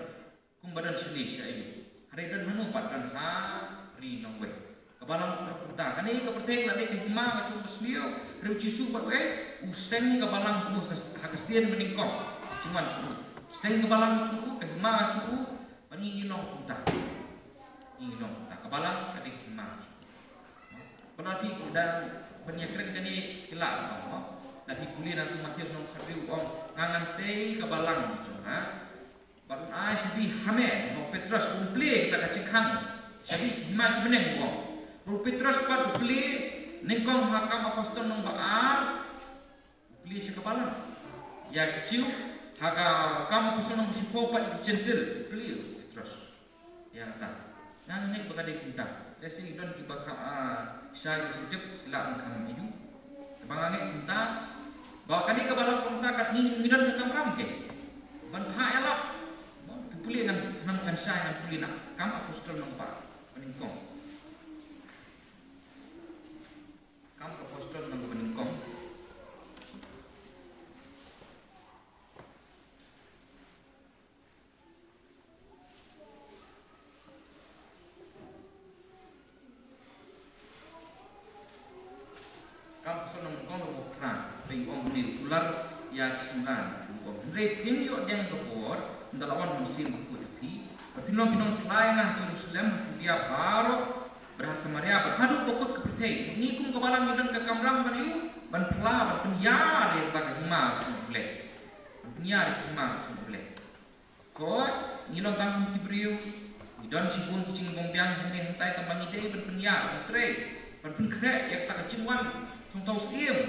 Kumba don shane sha aïu. Hynrei don hano pat, don ha ri nongwei. Ka balang u long kumta. Kane ka pyrthei ka la dei ka hima ka jong u basniew. Hynrei u Jisu pat u, eh, u seng ka balang jong u ha ka, ha ka sien banyngkong. Jingwan jong u. Seng ka balang jong u, ka hima jong u. Bad ngi ngi long kumta. Ngi ngi long kumta. Ka balang ka dei ka hima jong u. Ba la phi, da ban ïakren kane ki lah, no? Da phi pule na tu Mathaïos lynnong khathynriew u ong, nga ngan tei ka balang jong nga. Bad un ai shabi ha me, u Petros, un plie kata ka jingkhang shabi hima ki bneng, u ong. U Petros pat u plie nyngkong ha Kam Apostol lynnong ba ar, u plie sha ka balang. Ïa ki Jiw, ha ka Kam Apostol lynnong ba shiphew pat ïa ki Jentil, u plie u Petros. Ïa kata. Nga ngeit ba ka dei kumta. Lehse don kiba ka, ah, shai ka jingtip, ki lah ban kham aïu. Ba nga ngeit kumta. Ba kane ka balang kumta kat ngi, ngi don ka kamram ke. Ban phah ïalap. Pule ngan, ngan, ngan shai ngan pule na Kam Apostol lynnong ba ar. Banyngkong. Kam Apostol lynnong banyngkong. Kam Apostol lynnong banyngkong, dkhot phra. Te u ong kumne, u kular ïa ki synran, u ong, hynrei phin ïoh dieng ka bor ynda la wan U Mynsiem Bakhuid ha phi, bad phin long ki nongphla ïa nga ha Jerusalem, ha Judia baroh, bad ha Samaria, bad haduh ba kut ka pyrthei. Ngi kum ka balang ngi don ka kamram ban ïoh, ban phla, ban pynïar ïa kata ka hima jong U Blei. Ban pynïar ïa ka hima jong U Blei. Hooid, ngi long tang kum ki briew, ngi don shibun ki jingbymbiang hangne hangtai, tang ba ngi dei ban pynïar, ban trei, ban pynkhreh ïa kata ka jingwan jong uta u Syiem.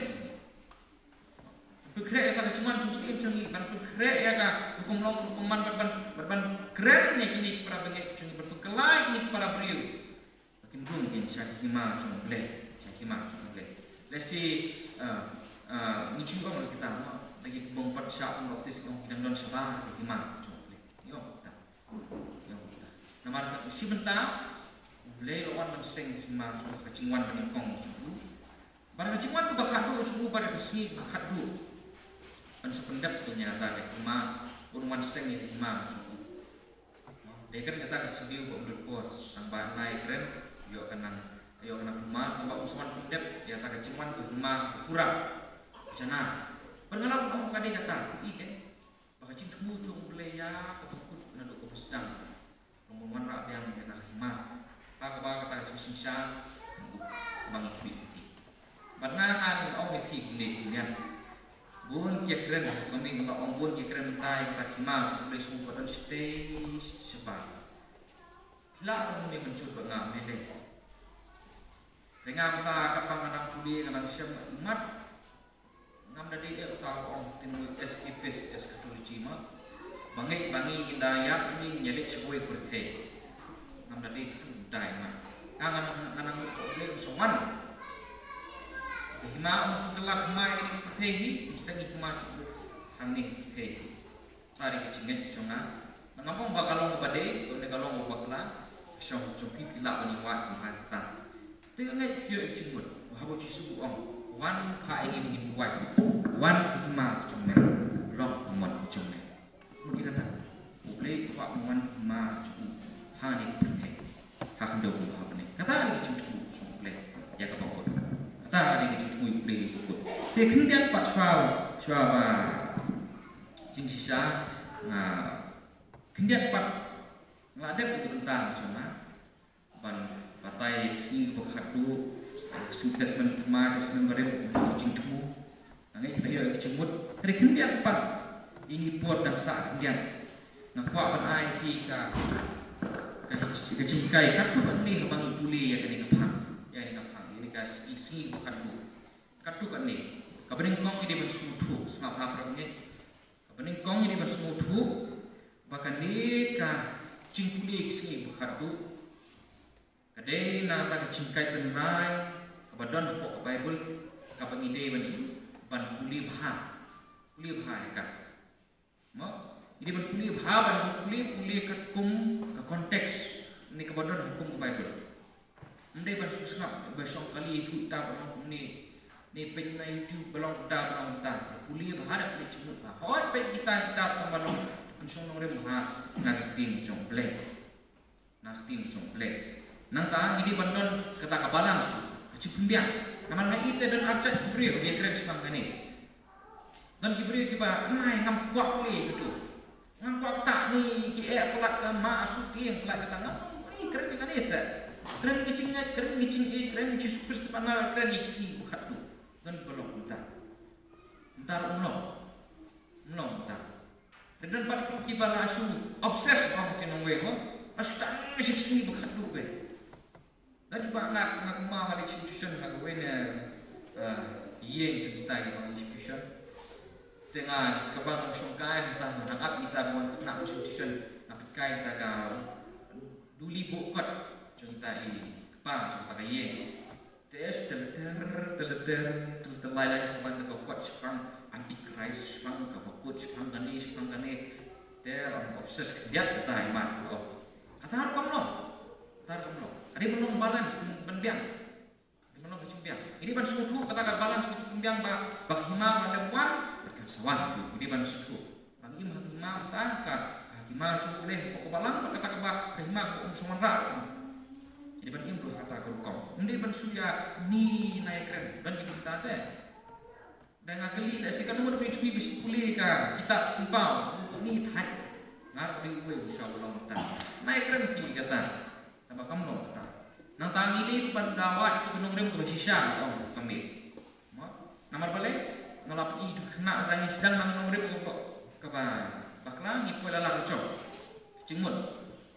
pynkhreh ïa ka jingwan jong u Syiem jong ngi, ban pynkhreh ïa ka rukom long rukom man, ban, ban, ban, ban kren ïa kine ki para bangeit jong ngi, ban pynkylla ïa kine ki para briew ba kin rung kin sha ka hima jong U Blei, sha ka hima jong U Blei. Lehse, ah, ah, ngi ju ong ruh kita, mo, da ki bym pat shah baptis, ong ki dang don shabar ka hima jong U Blei. Ngi ong kita. Ngi ong kita. Namar ka shi bynta U Blei u la wan ban seng ka hima jong u, ka jingwan banyngkong jong u. Bad ka jingwan kaba khatduh jong u, bad ka sngi kaba khatduh ban sa pyndep ïa kata ka hima, un wan seng ïa ka hima jong u. Dei kren kata ka jingïaid bad u Blei por, tang ba nai kren, ïoh ka nang, ïoh ka nang hima, tang ba un sa wan pyndep ïa kata ka jingwan ka hima ka pura. Jana. Bad nga la ong ka dei kata, i kren. Ba ka jingthmu jong U Blei ïa kaba kut naduh kaba sdang. Ba ngin wanrah biang ïa kata ka hima. Ha kaba kata ka jingshisha ba ngi khmih ïa ki. Bad nga, nga ong ïa phi kine ki liang. Bun ki ïakren, nga mih nga ong bun ki ïakren mynta ïa kata ka hima jong U Blei, shu ba don shatei shabar. Phi lah ban mane mynjur bad nga, me lei. Te nga mynta katba nga dang pule, nga dang shem, imat. Ngam da dei eh uta u ong, tin, escapist eschatology, ma. Ba ngeit ba ngi, ngi da ïap ïa ngi, ngi ïaleit sha kawei ka pyrthei. Ngam da dei, tin, da ïa ma. Nga, nga, nga, nga nang ong U Blei un sa wan. Ka hima un pynkylla hima ïa kane ka pyrthei hi, un seng ïa ka hima jong u hangne ha ka pyrthei. Kata dei ka jingngeit jong nga. Nga ngam ong ba ka long kaba dei, ka long kaba bakla. Ka shong jong phi, phi lah ban ïa wad kumba kata. Te nga ngeit phi ïoh ïa ka jingmut. Ba haba u Jisu u ong, wan phah ïa ngi ba ngin duwai. Wan ha ka hima ka jong me. Long ka mon ka jong me. Mut ïa kata. U Blei u kwah ban wan ha ka hima ka jong u. Hangne ha pyrthei. Ha khyndew kumba ha bneng. Kata dei ka jingthmu jong U Blei ïa kaba kut. Kata dei ka jingthmu U Blei ïa kaba kut. Te khyndiat pat shuwa, shuwa ba jingshisha, ah, khyndiat pat nga la dep ïa ka bynta jong nga ban batai ïa ka sngi kaba khatduh, ah, ka sngi Testament Thymmai, Testament Barim, jingthmu. Nga ngeit phi la ïoh ïa ka jingmut. Hynrei khyndiat pat, ïa kine ki por dang sah khyndiat. Nga kwah ban ai ïa phi ka, ka, ka jinghikai katto katne haba ngi pule ïa kane ka phang. Ïa kane ka phang, ïa kane ka sngi, sngi kaba khatduh. Katto katne. Kaba nyngkong ngi dei ban sngewthuh, sngap ha para bangeit. Kaba nyngkong ngi dei ban sngewthuh ba kane ka jingpule ïa ka sngi kaba khatduh. Ka dei na kata ka jinghikai tynrai kaba don hapoh ka Baibl, kaba ngi dei ban, ban pule bha. Pule bha ïa ka. Mo? Ngi dei ban pule bha, ban pule, pule katkum ka context ne kaba don hapoh ka Baibl. Ym dei ban shu sngap ba shong kali ïa ita ba long kumne, ne peit na YouTube ba long kumta, ba long kumta. Pule bha da pule jingmut bha. Hooid, peit kita, kita tang ba long, pynshong nongrim bha na ka ktien jong U Blei. Na ka ktien jong U Blei. Nangta ngi dei ban don kata ka balance, ka jingpynbiang. Namar nga ïohi te don arjait ki briew kiba ïakren shaphang kane. Don ki briew kiba, nai, ngam kwah pule kato. Ngam kwah kata, ne ki eh palat ka ma, shu tieng palat kata, ngam, ne, kren ïa kane seh. Kren ïa ka jingngeit, kren ïa ka jingïeit, kren ïa U Jisu Khrist, pat na kren ïa ka sngi kaba khatduh. Don kiba long kumta. Kumta ruh ym long. Ym long kumta. Te don pat kiba la shu obsess, ong te nongwei mo. La shu tang sha ka sngi ba khatduh beit. Lada ba nga, nga kumba nga leit shim tuition ha kawei na, ah, ïing jong kita kiba ngi shim tuition. Te nga kaba nga shongkai hangta, nga ap ita ba wan khynnah shim tuition, nga peit kai ita ka duli buh kot jong ita i kpa jong kata ka ïing. Te shu tyrthyr, tyrthyr, tyrthyr lai lai sa ban da ka kot shaphang Antichrist, shaphang kaba kut, shaphang kane, shaphang kane. Te la obsess khyndiat kata i mat. Kata ruh kam long. Kata ruh kam long. Ka dei ban long balance, ban biang. Ka dei ban long ka jingbiang. Ngi dei ban sngewthuh kata ka balance, ka jingbiang ba, ba ka hima ka la dep wan, bad kan sa wan. Ngi dei ban sngewthuh. Ba ngi im ha ka hima mynta, ka, ka hima jong U Blei hapoh ka balang, bad kata kaba, ka hima kaba um shong wanrah. Ngi dei ban im ruh ha kata ka rukom. Ym dei ban shu ïa, ni, nai kren. Ban ki mynta te. Dang nga kylli, lehse katno ngut ba ngi ju pule ka kitab Jingpynpaw, ni thait. Nga ruh dei uwei u sha ba long kata. Nai kren phi kata. Tangba kam long kata. Nangta ngi dei ruh ban dawa ïa ka nongrim kaba shisha, ong ka mei. Mo? Namar balei? Nga la pyni ïa ka khynnah, tang ngi sdang na ka nongrim kaba, kaba bakla, ngi poi la la ka jong. Jingmut.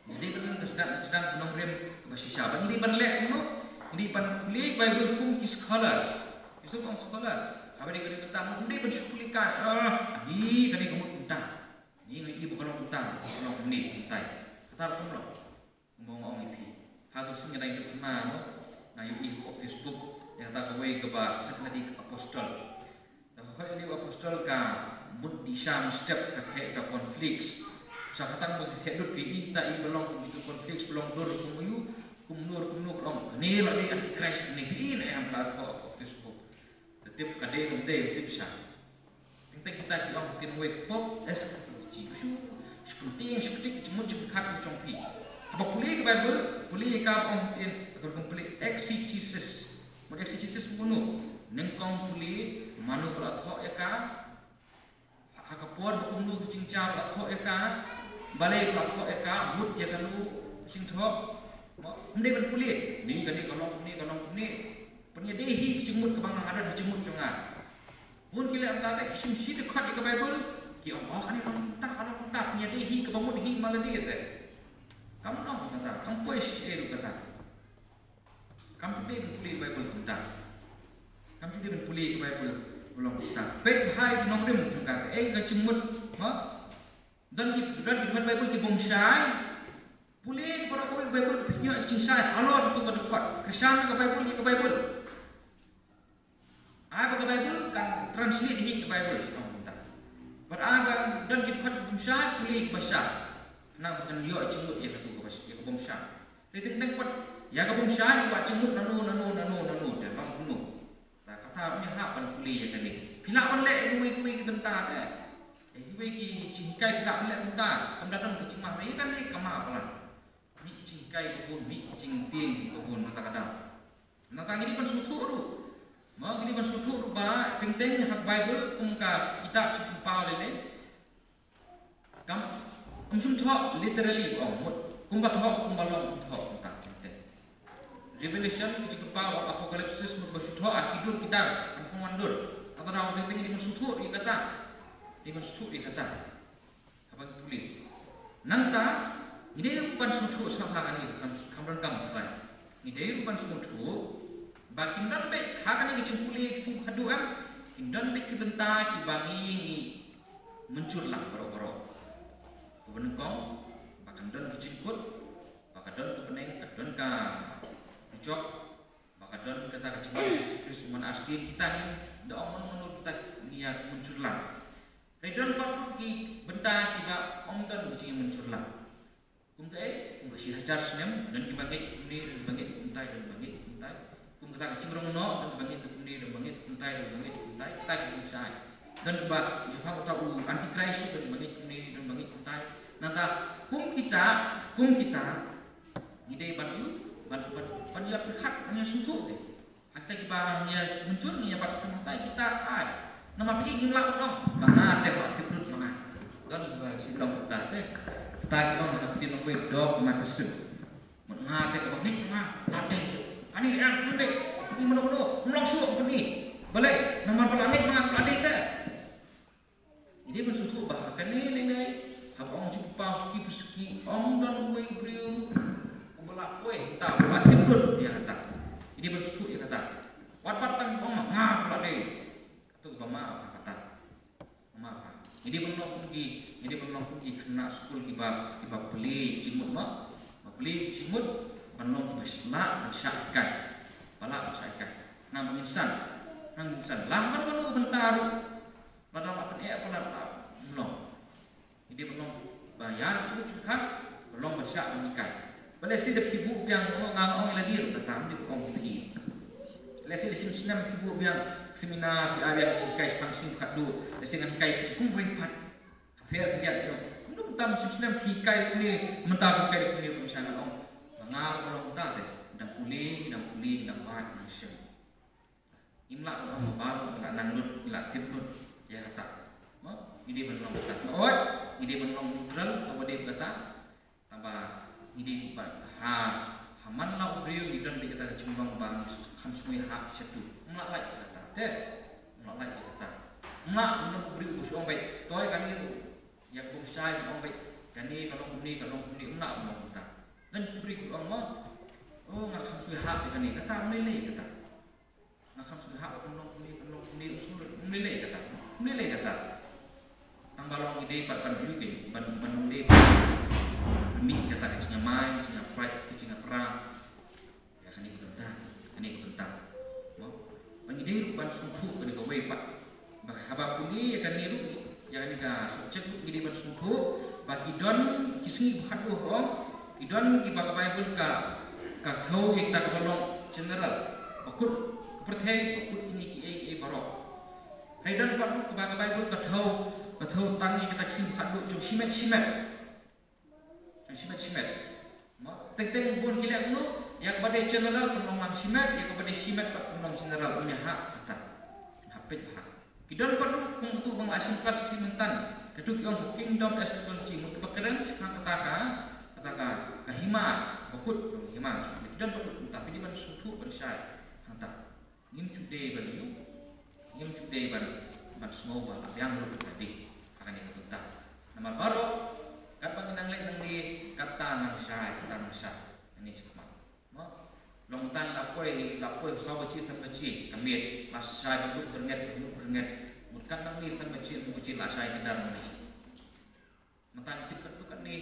Ngi dei ban sdang, sdang ka nongrim kaba shisha. Ba ngi dei ban leh kumno? Ngi dei ban pule Baibl kum ki scholar. Ki shu ong scholar. Haba dei ka dei kata, ym dei ban shu pule kai, ah, ani ka dei ka mut kumta. Ni nga i ba ka long kumta, ka long kumne kumta. Kata ruh kam long. Kumba nga ong ïa phi. Ha ka sien nga dang jop hynna mo. Nga ïohi ha Facebook. Ïa kata kawei kaba khatnadi ka apostol. Da khatnadi ka apostol ka mut dih sha step ka theh da conflicts. Sa kata ba ka theh lut ka i ta i ba long kum ka conflicts ba long dur kum ïu. Kumno kumno ka long. Kane la dei antichrist ne phi ne em la thoh ha Facebook. Te tip ka dei, ka dei, tip sha. Teng teng kita ki ong ktien wei pop, eschatology. Shu, shu pyntieng, shu ktik, jingmut, jingpyrkhat, jong phi. Haba pule ka Bible, pule ka ong ktien, ka ong pule exegesis. Mut exegesis kumno? Nyngkong pule, mano ba la thoh ïa ka. Ha ka por ba kumno ka jingjia ba la thoh ïa ka. Balei ba la thoh ïa ka, mut ïa kano ka jingthoh. Mo, ym dei ban pule. Ni kane ka long kumne, ka long kumne. Pynïadei hi ka jingmut kaba nga don ha jingmut jong nga. Bun ki leh kumta te, ki shim shi dkhot ïa ka Bible, ki ong, oh, kane long kumta, ka long kumta, pynïadei hi kaba mut hi ma lade te. Kam long kata, kam poi shi ruh kata. Kam ju dei ban pule Bible kumta. Kam ju dei ban pule Bible ba long kumta. Peit bha ïa ki nongrim jong ka, kaei ka jingmut, ha? Don ki, don ki dkhot Bible ki bym shai. Pule baroh kawei ka Bible, pynïoh ïa ka jingshai halor katu ka dkhot. Kyrshan ïa ka Bible, ïa ka Bible. Ai ba ka Bible kan translate hi ka Bible, shu ong kumta. Bad ai ba don ki dkhot ki bym shai, pule kiba shai. Khnang ba kan ïoh jingmut ïa katu kaba sh-, ïa ka bym shai. Te teng teng pat ïa ka bym shai, ïa ka jingmut nano nano nano nano te long kumno. Te kata ym ïahap ban pule ïa kane. Phi lah ban leh ïa kiwei kiwei ki bynta te. Ïa kiwei ki jinghikai phi lah ban leh bynta. Kam da don ka jingmah ïa kane ka mah palat. Mih ki jinghikai ba bun, mih ki jingtieng ba bun, kata ka daw. Nangta ngi dei ban sngewthuh ruh. Mo, ngi dei ban sngewthuh ruh ba teng teng ha Bible kum ka kitab jingpynpaw lei lei. Kam, ym shym thoh literally ba ong mut. Kumba thoh, kumba long, ym thoh kumta teng teng. Revelation, ka jingpynpaw, Apocalypse, mut ba shu thoh, ah, ki dur ki dar, kam kum wan dur. Kata daw teng teng ngi dei ban sngewthuh ïa kata. Dei ban sngewthuh ïa kata. Haba ngi pule. Nangta, ngi dei ruh ban sngewthuh sngap ha kane, kham, kham donkam tharai. Ngi dei ruh ban sngewthuh, ba kim don beit, ha kane ka jingpule ka sngi khatduh em, kim don beit ki bynta kiba ngi, ngi mynjur lang baroh baroh. Kaba nyngkong, ba kan don ka jingkut, ba ka don ka bneng, ka don ka dujok, ba ka don kata ka jingmut Jisu Khrist u man arsien kita ngim da ong mano mano kita ngi ïa mynjur lang. Hynrei don pat ruh ki bynta kiba ym don ka jingmynjur lang. Kum kaei, kum ka shi hajar snem, don kiba ngeit kumne, don kiba ngeit kumtai, don kiba ngeit kumtai. Kum kata ka jingrong noh, don kiba ngeit kumne, don kiba ngeit kumtai, don kiba ngeit kumtai, kata ki kum shai. Don kiba jubab uta u antichrist, don kiba ngeit kumne, don kiba ngeit kumtai. Nangta kum kita, kum kita, ngi dei ban ïa, ban, ban, ban ïa pyrkhat, ban ïa sngewthuh te. Ha kita kiba ngi ïa mynjur, ngi ïa bat skhem, kita ai. Namar ba ngim lah ban ong ba nga te ba tip lut ma nga. Don ba shi bilang kita te. Kita ki ong ha ktien Nongwei dogmatism. Mut nga te kaba ngeit ma nga la dei. Ani em ym dei. Ngi mano mano ym long shuh pynï. Balei? Namar ba la ngeit ma nga la dei te. Ngi dei ban sngewthuh ba ha kane lei lei, haba ong jingpynpaw suki pa suki, ym don uwei u briew uba la poi, ta uba tip lut ïa kata. Ngi dei ban sngewthuh ïa kata. Wat pat tang ong ma nga ba la dei. Kata ba ma kata. Ma ba. Ngi dei ban long kum ki, ngi dei ban long kum ki khynnah skul kiba, kiba plie jingmut ma. Ba plie jingmut ban long kiba shah, ban shah hikai. Ba lah ban shah hikai. Nang ba ngin san, nang ngin san. Lah ban ban ban taruh. Lada la pyneh palat la ym long. Ngi dei ban long ba ïa ka jingmut jingpyrkhat, ban long ban shah ban hikai. Ba lehse da phi buh biang, nga nga ong ïa lade ruh kata, ym dei ban ong ïa phi. Lehse da shim snem phi buh biang seminar, phi ai biang ka jinghikai shaphang sien khatduh, lehse ngan hikai phi kumwei pat. Pher khyndiat phi ong, kumno mynta shim snem phi hikai kumne, mynta phi hikai kumne, kumne sha ngan ong. Ba nga ruh nga long kumta te, dang pule, dang pule, dang wad, dang shem. Ngim lah ban ong ba baroh ngi la nang lut, ngi la tip lut ïa kata. Mo, ngi dei ban long kata. Hooid, ngi dei ban long neutral, haba dei kata. Tangba ngi dei ban ha, ha man la u briew ngi don beit kata ka jinglong ba ngi kham sngewhap shatei. Ym lah lait ïa kata. Te, ym lah lait ïa kata. Ym lah ban long u briew ba shu ong beit, to ïa kane ruh, ïa ka bym shai ban ong beit, kane ka long kumne, ka long kumne, ym lah ban long kata. Don ki briew ki ong mo, oh, nga kham sngewhap ïa kane, kata ym lei lei kata. Nga Kam sngewthuh, ong kumno kumne, ong kumno kumne, ong kumno, ong kumno lei kata, ong kumno lei kata. Tang ba long ïa dei pat ban ïohi, ban, ban ïohi pat ban mih kata ka jingïamai, ka jingïapra, ka jingïapra. Ïa kane ka bynta, kane ka bynta. Mo? Ban ïa dei ruh ban sngewthuh kane kawei pat. Ba haba pule ïa kane ruh, ïa kane ka subject ruh ngi dei ban sngewthuh ba ki don ki sngi ba khatduh, ki don kiba ka Baibl ka, ka thew ïa kita kaba long general, ba kut ka pyrthei, ba kut kine kiei kiei baroh. Hynrei don pat ruh kaba ka Baibl ka thew, ka thew tang ïa kita ki sngi ba khatduh jong shimet shimet. Jong shimet shimet. Mo, teng teng bun ki leh kumno, ïa kaba dei general pynlong lang shimet, ïa kaba dei shimet pat pynlong general, ym ïa hap kata. Hap peit bha. Ki don pat ruh kum utu ba nga la shim klas ïa ki mynta. Katu ki ong kingdom eschatology, mut kaba kren shaphang kata ka, kata ka, ka hima, ba kut jong hima. Ki don pat ruh kumta, phi dei ban sngewthuh ban shai hangta. Ngim ju dei ban ïoh, ngim ju dei ban, ban sngew ba la biang ruh ka dei ha kane ka bynta. Namar baroh katba ngi nang leh nangne, kata nang shai, kata nang shai. Ani shikma. Mo? Long tang la poi, la poi saw baje san baje ka miet, la shai ba lut byrnget, ba lut byrnget. Mut kat nangne san baje, hynriew baje la shai kdar nangne. Mynta ngi tip katto katne,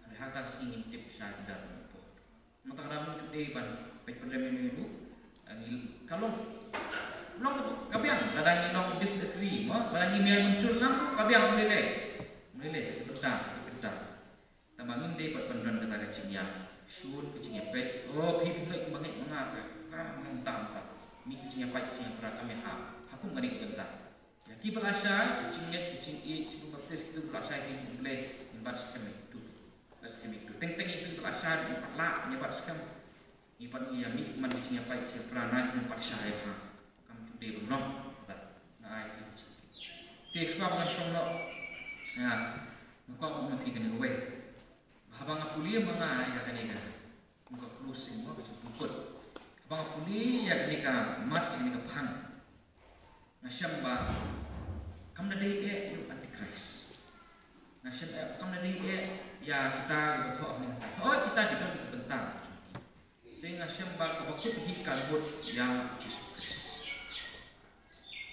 hynrei ha kata ka sngi ngim tip shai kdar mynta. Mynta ka dang ngim ju dei ban peit pyrlem ïa uno uno. Ani ka long, long ka biang, lada ngi long disagree, mo, lada ngim ïa mynjur lang ka biang, ym lei lei. Ym lei lei, ka bynta, ka bynta. Tangba ngim dei pat ban don kata ka jingïa shun, ka jingïa peit. Oh, phi phi leh kumba ngeit ma nga te. Ka mynta mynta. Mih ka jingïa peit, ka jingïa pra, kam ïa ha. Ha kum kane ka bynta. Ïa kiba la shai, ka jingngeit, ka jingïeit, jingpynbaptis, kitu ba la shai, ki jong U Blei, ngin bat skhem ïa kitu. Bat skhem ïa kitu. Teng teng ïa kitu ba la shai, ngin pat lah, ngin bat skhem. Ngin pat ïa mih man ka jingïapait, jingïapra na, ngin pat shai ha. Kam ju dei ban long. Ba na ai ki jingngeit. Te shuwa ba ngan shong noh. Ïa, nga kwah ong ïa phi kane kawei. Haba nga pule ma nga ïa kane ka, ka closing, ka jingpynkut. Haba nga pule ïa kane ka mat, ïa kane ka phang. Nga shem ba kam da dei eh ïa u Antichrist. Nga shem eh kam da dei eh ïa kita kiba thoh ha kane ka. Hooid kita ki don ki bynta. Te nga shem ba kaba kut hi ka bud ïa u Jisu Khrist.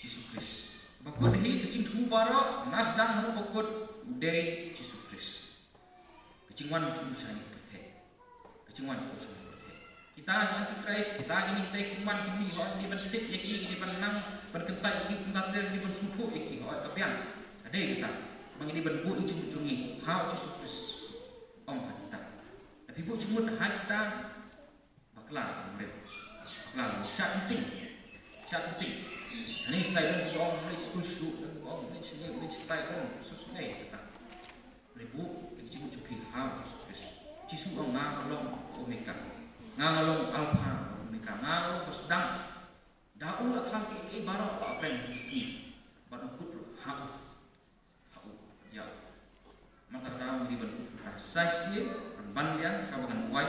Jisu Khrist. Kaba kut hi ka jingthmu baroh, nga sdang ha kaba kut u dei Jisu Khrist. Ka jingwan jong u sha kane ka pyrthei. Ka jingwan jong u sha kane ka pyrthei. Kita ki Antichrist, kita kine kitai ki wan ki mih, hooid, ngi dei ban tip ïa ki, ngi dei ban nang ban kyntait ïa ki, kumta ter ngi dei ban sngewthuh ïa ki, hooid, ka biang. Ka dei kita. Ba ngi dei ban buh ïa ka jingmut jong ngi ha u Jisu Khrist. Ym ha kita. Lada phi buh jingmut ha kita, bakla ym leh. Bakla ym leh. Shah tynting. Shah tynting. Shane shatai don, ong leh skul shuh, ong leh shane, leh shatai don, shuh shuh ne kata. Leh buh ïa ka jingmut jong phi ha u Jisu Khrist. Jisu ong nga nga long Omega. Nga nga long Alpha, Omega. Nga nga long ba sdang. Da u la thaw kiei kiei baroh ba pyrshah ki sngi. Bad u kut ruh ha u. Ha u. Ïa u. Mynta ka daw ngi dei ban kut ka sa shisien, ban ban biang, sa ba ngan wai.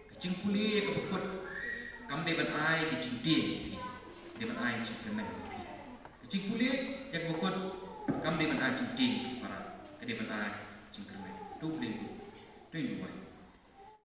Ka jingpule ïa kaba kut kam dei ban ai ka jingtieng ïa phi. Dei ban ai ka jingkyrmen ïa phi. Ka jingpule ïa kaba kut kam dei ban ai jingtieng ïa phi para. Ka dei ban ai jingkyrmen. To blei, to blei wai.